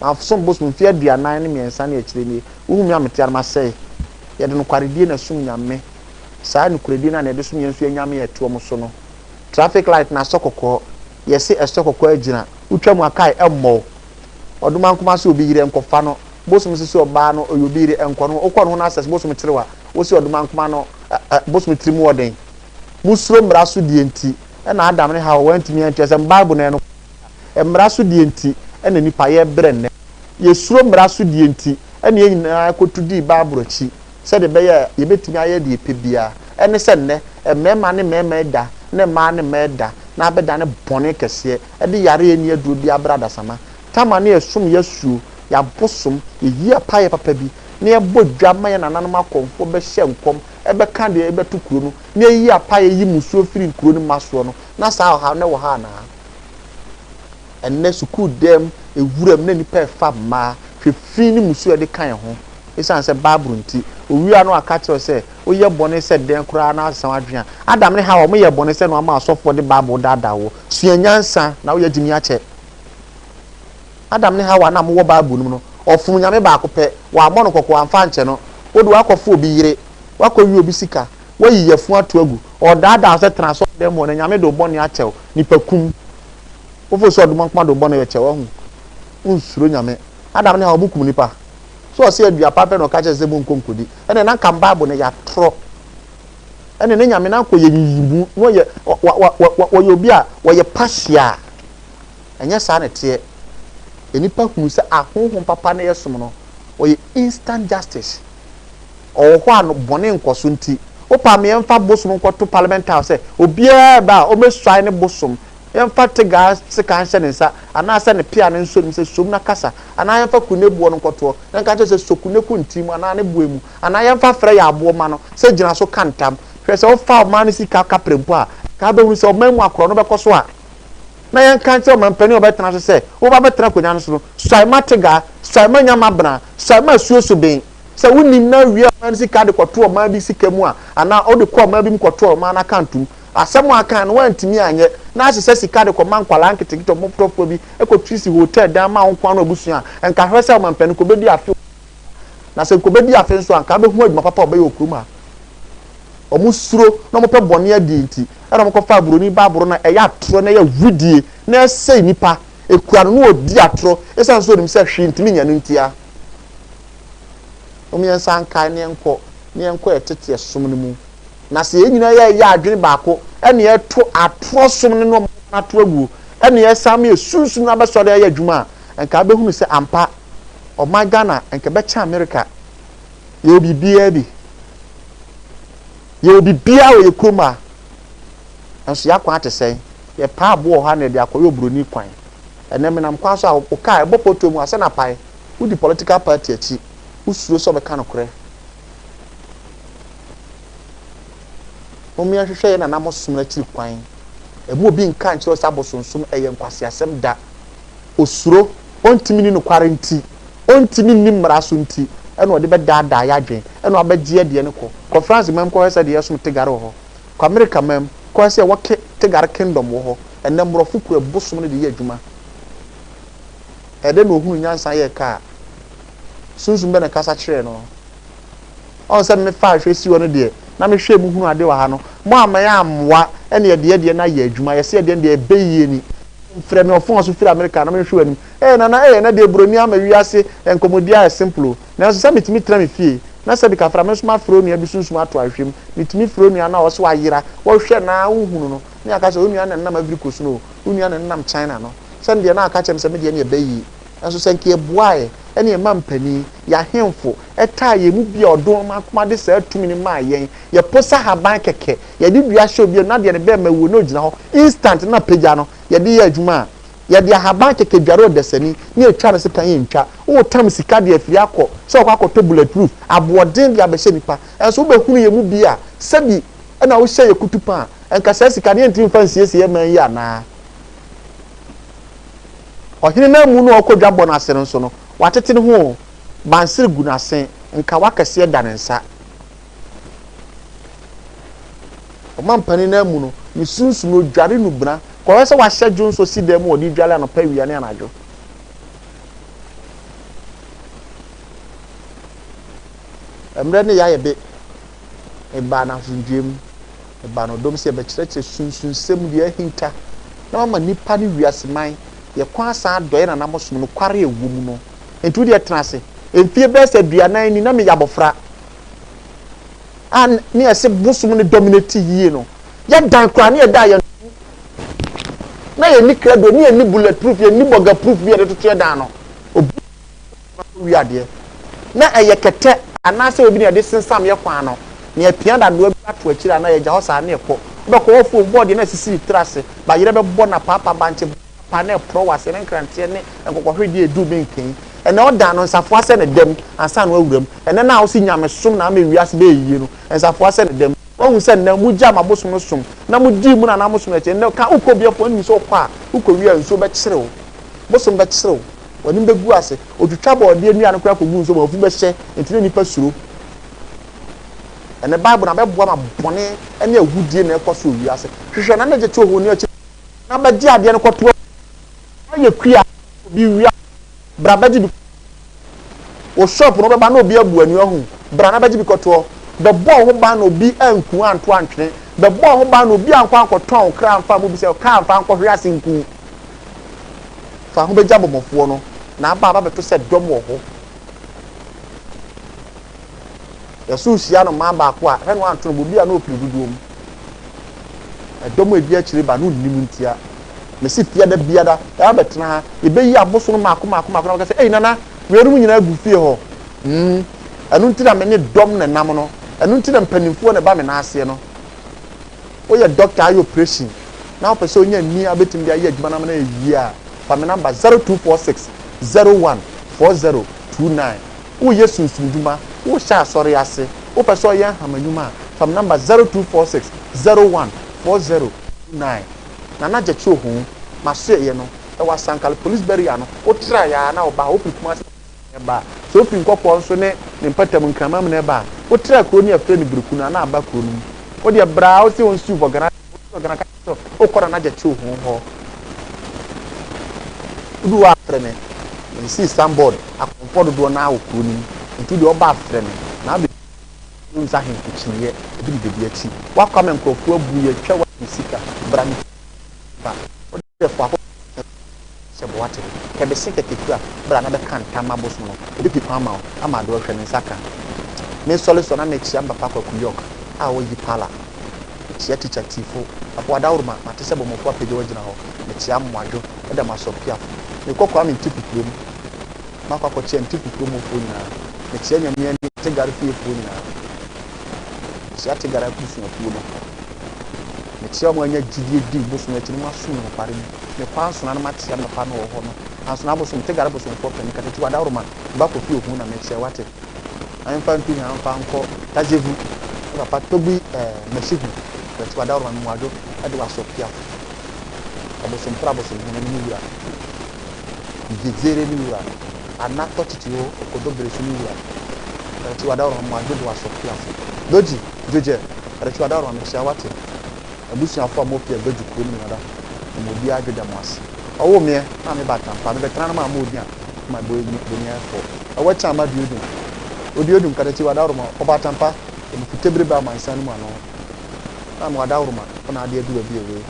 Speaker 1: Masom bosom mfeɛ 43 ne akyire nie, wohu me a mete ha no masɛe. Yɛde nokwaredie na ɛsom Nyame. Saa nokorɛdie no a na yɛde som yɛn nso yɛn Nyame a ɛte wɔn so no. Traffic light no asɔ kɔkɔɔ, yɛse ɛsɔ kɔkɔɔ agyina, wotwa mu a kae ɛmmɔ wo. Ɔdomankoma se obi yere nkɔfa no, bosom se sɛ ɔbaa no ɔyɛ obi yere nkɔ no ho, wokɔ ne ho na sɛ bosom kyere wo a, wose ɔdomankoma no ɛ bosom tiri mu wɔ den. Mosuro mmara so die nti na Adam ne Hawa wɔantumi antua sɛ Bible no ɛyɛ nokware a, mmara so die nti na nnipa yɛbrɛ nnɛ. Yɛsuro mmara so die nti na yɛn nyinaa kɔtu dii Bible akyi sɛdeɛ ɛbɛyɛ a yɛbɛtumi ayɛ deɛ yɛpɛ biara. Ɛne sɛ nnɛ mmarima ne mmarima reda ne mmaa ne mmaa reda na abɛdane bɔne kɛseɛ de yareɛ a ɛnni aduro biara brɛ adasamma. Tama ne yɛsom yɛasuo, yɛabosom, yɛyi apaeɛ papa bi na yɛbɔ dwa ma yɛn nananom akɔmfoɔ bɛhyɛ nkɔm bɛka deɛ ɛbɛto kuro no na yɛyi apaeɛ yi mmusuo firi nkuro no mma soɔ no, na saa ɔhaw no wɔ hɔ anaa? Ɛnnɛ sukuu dɛm, ewuram na nnipa refa mmaa, hwɛ fi ne mmusuo a yɛde ka yɛn ho esiane sɛ Bible nti. Owia no aka kyerɛ wo sɛ woyɛ bɔne sɛ dɛn koraa na asesa w'adwene a, Adam ne Hawa wɔyɛɛ bɔne sɛ na wɔama asɔfoɔ de Bible daadaa woɔ. Sua nyansa na woyɛ gyimi akyɛ. Adam ne Hawa na mowɔ Bible no mu no, ɔfom Nyame baako pɛ, wammɔ no kɔkɔ, wamfa ankyɛ no. Wo de woakɔfa obi yere, woakɔwie obi sika, woayi yafunu ato agu, ɔredaadaa wo sɛ tena asɔredan mu hɔ na Nyame de wo bɔne akyɛ wo. Nipa kum. Wofo sɛ ɔdomankoma de wo bɔne bɛkyɛ wo, wahu? Wonsuro Nyame. Adam ne Hawa wɔkum nipa. So ɔse adua pa pɛ na ɔka kyerɛ sɛ monkɔ nkɔdi? Ɛne na nka Bible no yɛ atorɔ. Ɛne ne Nyame na nka ɔyɛ nyiyimu, na ɔyɛ, ɔyɛ obi a ɔyɛ partial. Ɛnyɛ saa na ɛteɛ. Nnipa hunu sɛ ahonhom papa na yɛsom no, ɔyɛ instant justice. Ɔwɔ hɔ a no bɔne nkɔ so nti, wopɛ a ma yɛmfa bosom nkɔto parliament house sɛ obiara reba a ɔmmɛsuae ne bosom, yɛmfa tegaa sekan nhyɛ ne nsa anaasɛ ne pea no nsɔ ne mu sɛ som na kasa, anaa yɛmfa kune boɔ no nkɔtoɔ na nka kyerɛ sɛ sɔ kune kunti mu anaa ne boɛ mu, anaa yɛmfa frɛ yɛ aboɔ ma no sɛ gyina so ka ntam. Hwɛ sɛ wofa ɔman no sika kaprɛ mpo a, nka wobɛhunu sɛ ɔman mu akorɔ no bɛkɔ so a. na yɛnka nkyerɛ ɔmampanin a ɔbɛtena so sɛ, Woreba abɛtena akonnwa no so no, suae ma Tegaa, suae ma Nyamabena, suae ma Asuo-Soben. Sɛ wonim na wia ɔman no sika de kɔto ɔman bi sika mu a, anaa wode kɔ ɔman bi mu kɔto ɔman no akanto mu, asɛm a aka no woantumi anyɛ, na ahyehyɛ sika de kɔma nkwadaa nketenkete ɔmotɔfoɔ bi kɔtu si hotel dan ma wo nko ara ne w'abusua a, nka hwɛ sɛ ɔmampanin kɔbɛdi afe Na sɛ nkɔbɛdi afe nso a, nka abɛhu adwuma papa a ɔbɛyɛ wɔ kurom ha. Wɔsuro na wɔpɛ bɔne adie nti, ɛna wɔkɔfaa buroni baaboro no a ɛyɛ atorɔ na ɛyɛ awudie na ɛsɛe nnipa. Ɛkura no na ɔdi atorɔ ɛsiane sɛ ɔnim sɛ hwee ntumi nyɛ no ntia. Mom yɛnsan nkae na yɛnkɔ na yɛnkɔ yɛ tete ɛsom no mu. Na sɛ yɛn nyinaa yɛyɛ adwene baako ɛna yɛto atorɔ som no ne wɔn ato aguo ɛna yɛsan ma yɛ sunsum no abɛsɔre ayɛ adwuma a, nka abɛhunu sɛ ampa ɔman Ghana nka ɛbɛkyɛn America. Yɛwɔ biribiara bi. Yɛwɔ biribiara wɔ yɛ kurom ha. Nanso yɛn akwan te sɛn? Yɛpaa aboɔ wɔ ha na yɛde akɔyɛ oburoni kwan. Ɛnnɛ menam kwan so a, wo kaa ɛbɔ pɔtɔ mu a, sɛ na apae. Wodi political party akyi. Wosuro sɛ wɔbɛka nokorɛ. Mom yɛnhwehwɛ yɛn nananom som no akyiri kwan. Mma obi nka nkyerɛ wo sɛ abosonsom ɛyɛ nkwaseasɛm da. Osuro, ontumi nni nokware nti, ontumi nni mmara so nti, ɛna ɔde bɛdaadaa yɛn adwene, ɛna wabɛgye yɛn deɛ no kɔ. Kɔ France man mu kɔhwɛ sɛdeɛ yɛsom Tigare wɔ hɔ. Kɔ America man mu kɔhwɛ sɛ yɛwɔ ke Tigare Kingdom wɔ hɔ. Ɛnnɛ mmorɔfo kura bosom no de yɛ adwuma. Ɛdɛn na ohunuu nyansa yɛɛ kaa? Sunsum bɛ na ɛkasa kyerɛɛ no? Ɔn sɛ me faa hwɛ si hɔ no deɛ, na me hwɛɛ mu hunu ade wɔ ha no, mo amma yɛ ammoa ɛne yɛde yɛ deɛ no ayɛ adwuma, yɛse yɛ deɛ no deɛ ɛbɛ yie ni. Frɛ me ɔfon so firi America na me nhwɛ w'anim. Ee Nana ee, ɛnɛ deɛ broni ama wiase nkɔmɔdi ayɛ simple o. Nanso sɛ metumi tena me fie, na sɛbi kafra me nso mafrɛ onua bi sunsum ato ahwehwɛ mu, metumi frɛ onua no a ɔse wayera, wɔhwɛ no ara wonhunu no, ne aka sɛ onua no na ɛnenam Ivory Coast no o, wo nua na ɛnenam China no. Sɛ no deɛ na aka kyerɛ me sɛ me deɛ no yɛ bɛ yie. Nanso sɛ nka yɛboaeɛ, ɛne yɛn mampanin, yɛn ahemfo, taa yɛn mu bi a ɔdom akoma de saa tumi no maa yɛn, yɛposa haban kɛkɛ, yɛde dua hyɛ obi anum na deɛ ne bɛɛma awuo na ɔgyina hɔ instant na pagya no, yɛde yɛ adwuma a, yɛde ahaban kɛkɛ dware ɔdasani na yɛtwa no sekan yɛntwa. Woretam sika de afiri akɔ sɛ ɔkɔ akɔtɔ bullet proof, aboɔden de abɛhyɛ nipa. Nanso wobɛhunu yɛn mu bi a, sɛbi na wohyɛ yɛ kutupa a, nka saa sika no yɛntumi mfa nsiesie yɛn man yi anaa? Ɔhene no amu no a ɔkɔ dwa bɔ no ase no nso no, watete ne ho o, bansere gu n'asen, nkawa kɛseɛ da ne nsa. Ɔmampanin no amu no, ne sunsum no, ɔdware nnubena, kɔhwɛ sɛ wahyɛ dwonsɔ si dan mu a ɔde dware anɔpa, awia ne anadwo. Mmerɛ ne yɛayɛ be, mebaa no asomdwoeɛ mu. Ɛbaa no ɔdɔ mu sɛ yɛbɛkyerɛkyerɛ sunsunsɛm mu deɛ ahinta na wama nnipa ne wiase man yɛ kwan asan adɔ yɛn nananom som nokware a ɛwɔ mu no. Enti wo deɛ tena ase. Mfie bɛyɛ sɛ aduanan ni na meyɛ abɔfra a ne yɛse bosom no dominate yie no. Yɛdan koraa ne yɛda a yɛn na yɛnni credo ne yɛnni bullet proof yɛnni bɔga proof bi a yɛde toto yɛn dan no. Obi wi adeɛ, na ɛyɛ kɛtɛ anaasɛ obi na yɛde sensam yɛ kwan no, na yɛapia dadoa bi ato akyire anaa yɛagya hɔ saa na yɛkɔ. Wobɛkɔ hɔ fom bɔɔ deɛ na asisi ne tiri ase, bayerɛ bɛbɔ na paapa bankye pa na ɛporɔ wɔ aseɛ ne nkranteɛ ne nkɔkɔhwedeɛ ɛduru benken. Ɛnɛ ɔdan no nsafoa sɛ ne dam ansa na wawura mu. Ɛnɛ no a wose nyamesom na ama ewiase bɛyɛ yie no, nsafoa sɛ ne dam. Wahu sɛ nnɛ mogyaa mo abosom no som na modii mo nananom som akyi. Ɛnnɛ ka wokɔ obi afuo, wonim sɛ wokɔ a wokɔwie a nsuo bɛkyere wo, bosom bɛkyere wo. W'anim bɛgu ase. Ɔtwitwa bɔɔdeɛ nnua no koraa kɔgu nsuo mu, afu bɛhyɛ, enti na nnipa suro. Ɛnnɛ Bible no abɛboa ma bɔne ne awudie na ɛkɔ so wɔ wiase. Hwehwɛ na na gye to ohoni akyi na bɛgye adeɛ no kɔto agu. Woayɛ kua obi wia bra bɛgye bi wo shop no wobɛba na obi abu ani ahu bra na bɛgye bi kɔtoɔ. Bɛbɔ wo ho ban na obi anku anto antwene. Bɛbɔ wo ho ban na obi ankɔ ankɔtɔn wo kra amfa amu bi sɛ kaa amfa ankɔhwe ase nku. Fa ho bɛgya abɔmmɔfoɔ no, na aba aba bɛto sɛ dɔm wɔ hɔ. Yɛso rehyia no mmaa baako a, hwɛ no anto no bo, bi a na ɔpiri dodoɔ mu. Ɛdɔm a ɛdi akyire ba no nnim ntia. Mese fiada biada, yɛaba bɛtena ha, yɛbɛyi abosono mmaako mmaako mmaako na wɔka sɛ, ei nana, weinom nyinaa gu fie hɔ. Hmm, ɛno nti na me ne dɔm na ɛnam no, ɛno nti na mpanimfoɔ na ɛba me nan aseɛ no. Woyɛ dɔkta ayɛ oprehyɛn na wopɛ sɛ onya nni a wobɛtumi de ayɛ adwuma no ama no ayɛ yie a, fa me namba 0246 01 4029. Woreyɛ sunsumdwuma, worehyɛ asɔre ase, wopɛ sɛ ɔyɛ nhamanwuma a, fa me namba 0246 01 4029. Nana Gyakye Ohoo, m'asoɛeɛ no, ɛwɔ Asankale Police Barrier no, wotraeɛ ara na woba ha, wofiri Kumasi na ɛba a, sɛ wofiri Nkɔkɔɔ nso ne ne mpɔtam Nkraman mu na ɛba a, wotra kuro no yɛfrɛ no Bereku no a na aba kuro no mu. Wo deɛ bra wo se wɔnsiw Vɔgana, wosiw Vɔgana ka kyerɛ sɛ wokɔ Nana Gyakye Ohoo hɔ. Wodu hɔ a frɛ me. Mensii signboard akɔmfoɔ dodoɔ no ara wɔ kuro no mu, nti wo deɛ woba a frɛ me na abɛdu wohu sɛ ahemfo kyiniiɛ ebi deda bi akyi. Woakɔ ama nkurɔfoɔ abu yɛ atwa wo agye sika, bra me fie ba. Wo deɛ fa akokɔ hyɛ bo wate. Kɛbese kɛkɛ kura bra na bɛka ntam ma bosom no, ɔbɛpie kwan ama wo ama adeɛ ɔhwɛ ne nsa ka. Mesɔre so a na mekyea me papa Kwaku York a ɔwɔ Yipala. Mekyea Tikya Tifo, Papa Wadaworoma, mate sɛ bɔmmɔfoɔ apagya wo agyina hɔ. Mekyea Mmoadwo, da mo asɔpiafo. Mekɔ Kwame Ntiku kurom, makɔ akɔkyea Ntiku kurom hɔfoɔ nyinaa. Mekyea Nyame ani Tegare fiefoɔ nyinaa. Mekyea Tegare abusuakuo no. Mekyea wɔn a anya gyidie di bosom akyi no moasom no nokware mu. Mekɔ Ansona no makyea me papa no wɔ hɔ no. Ansona abosom, Tegare bosomfoɔ panin, Katakyi Wadaworoma, me ba Kofi Ohun na mekyea, wate? Mfa ntu hia mfa nkɔ Tazevu, me papa Togbi eh, Masihu, Katakyi Wadaworoma, Memuadwo de w'aso piafo. Ɔbosompra abosomhene no ne wura no. Gyedzere ne wura no. Ana Tɔkyekyeho Okodo Beresu ne wura no. Katakyi Wadaworoma, Memuadwo de w'aso piafo. Dodzi, Dwogyɛ, Katakyi Wadaworoma, mekyea wate? Abusuafo a mopɛ Dodzi kuro no nyinara, mema obiara dwe da mo ase. Ɔwoo meɛ na me ba Atampa, mebɛtena no maa mo odin a ma boniayɛfoɔ. Ɛwɔ kyɛn ama Duodum. Oduodum, Katakyi Wadaworoma, ɔba Atampa, Ebufutebere ba amansan no mu ano. Maame Wadaworoma, wo na ade adu baabi ewei.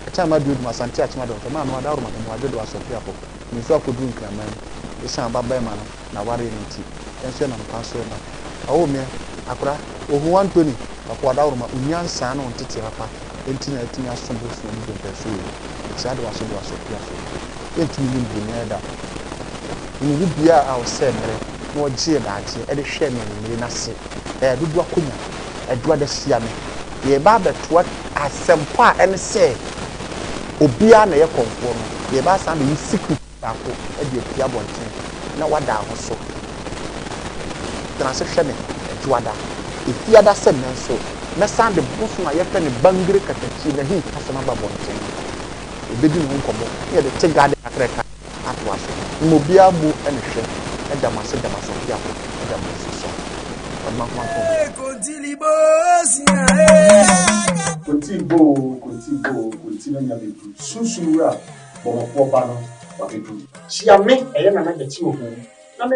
Speaker 1: Ɛkyɛn ama Duodum, Asante Akyem Adɔnfɛ, Maame Wadaworoma, Mmoadwo do Asɔpiafo, me nso akɔduru Nkraman mu. Esiane ɔbabarima no n'awareɛ no nti, yɛn nso yɛnam kwan so reba. Ɔwoo meɛ, akora, Ohu Anthony, Papa Wadaworoma, wo nyansa ne wo nteteɛ papa nti na yɛatumi asom bo sua Bible mpɛnso wei. Mekyea de w'aso de w'aso piafo. Yɛntumi nyi boniayɛ da. Menim obi biara a ɔsɛɛ mmerɛ na ɔgyee daakye de hwɛɛ me anwummere no ase. Ɛyɛ dodoɔ akonya. Ɛdoa da hyia me. Yɛreba abɛtoa asɛmpɔ a ɛne sɛ obiara na ɛyɛ kɔmfoɔ no. Yɛreba asan abɛyi secret baako de apue abɔnten na wada ho so. Tena ase hwɛ me Ɛdwoada. Efiada sɛ nnɛ nso, mɛsan de bosom a yɛfrɛ no Bangire Katakyie n'ahintasɛm aba abɔnten. Yɛbɛdi ne ho nkɔmmɔ na yɛde te garden akrɛka atoa so. Mma obiara mmu ne hwɛ. Da mo ase da mo asopiafo da mo nso so. Ɔde ma nkoma nka obiara.
Speaker 3: Konti bo oo, konti bo oo, konti no anya bɛduru. Sunsum wura bɔmmɔfoɔ ba no wabɛduru.
Speaker 1: Kyia me ɛyɛ Nana Gyakye Ohuu.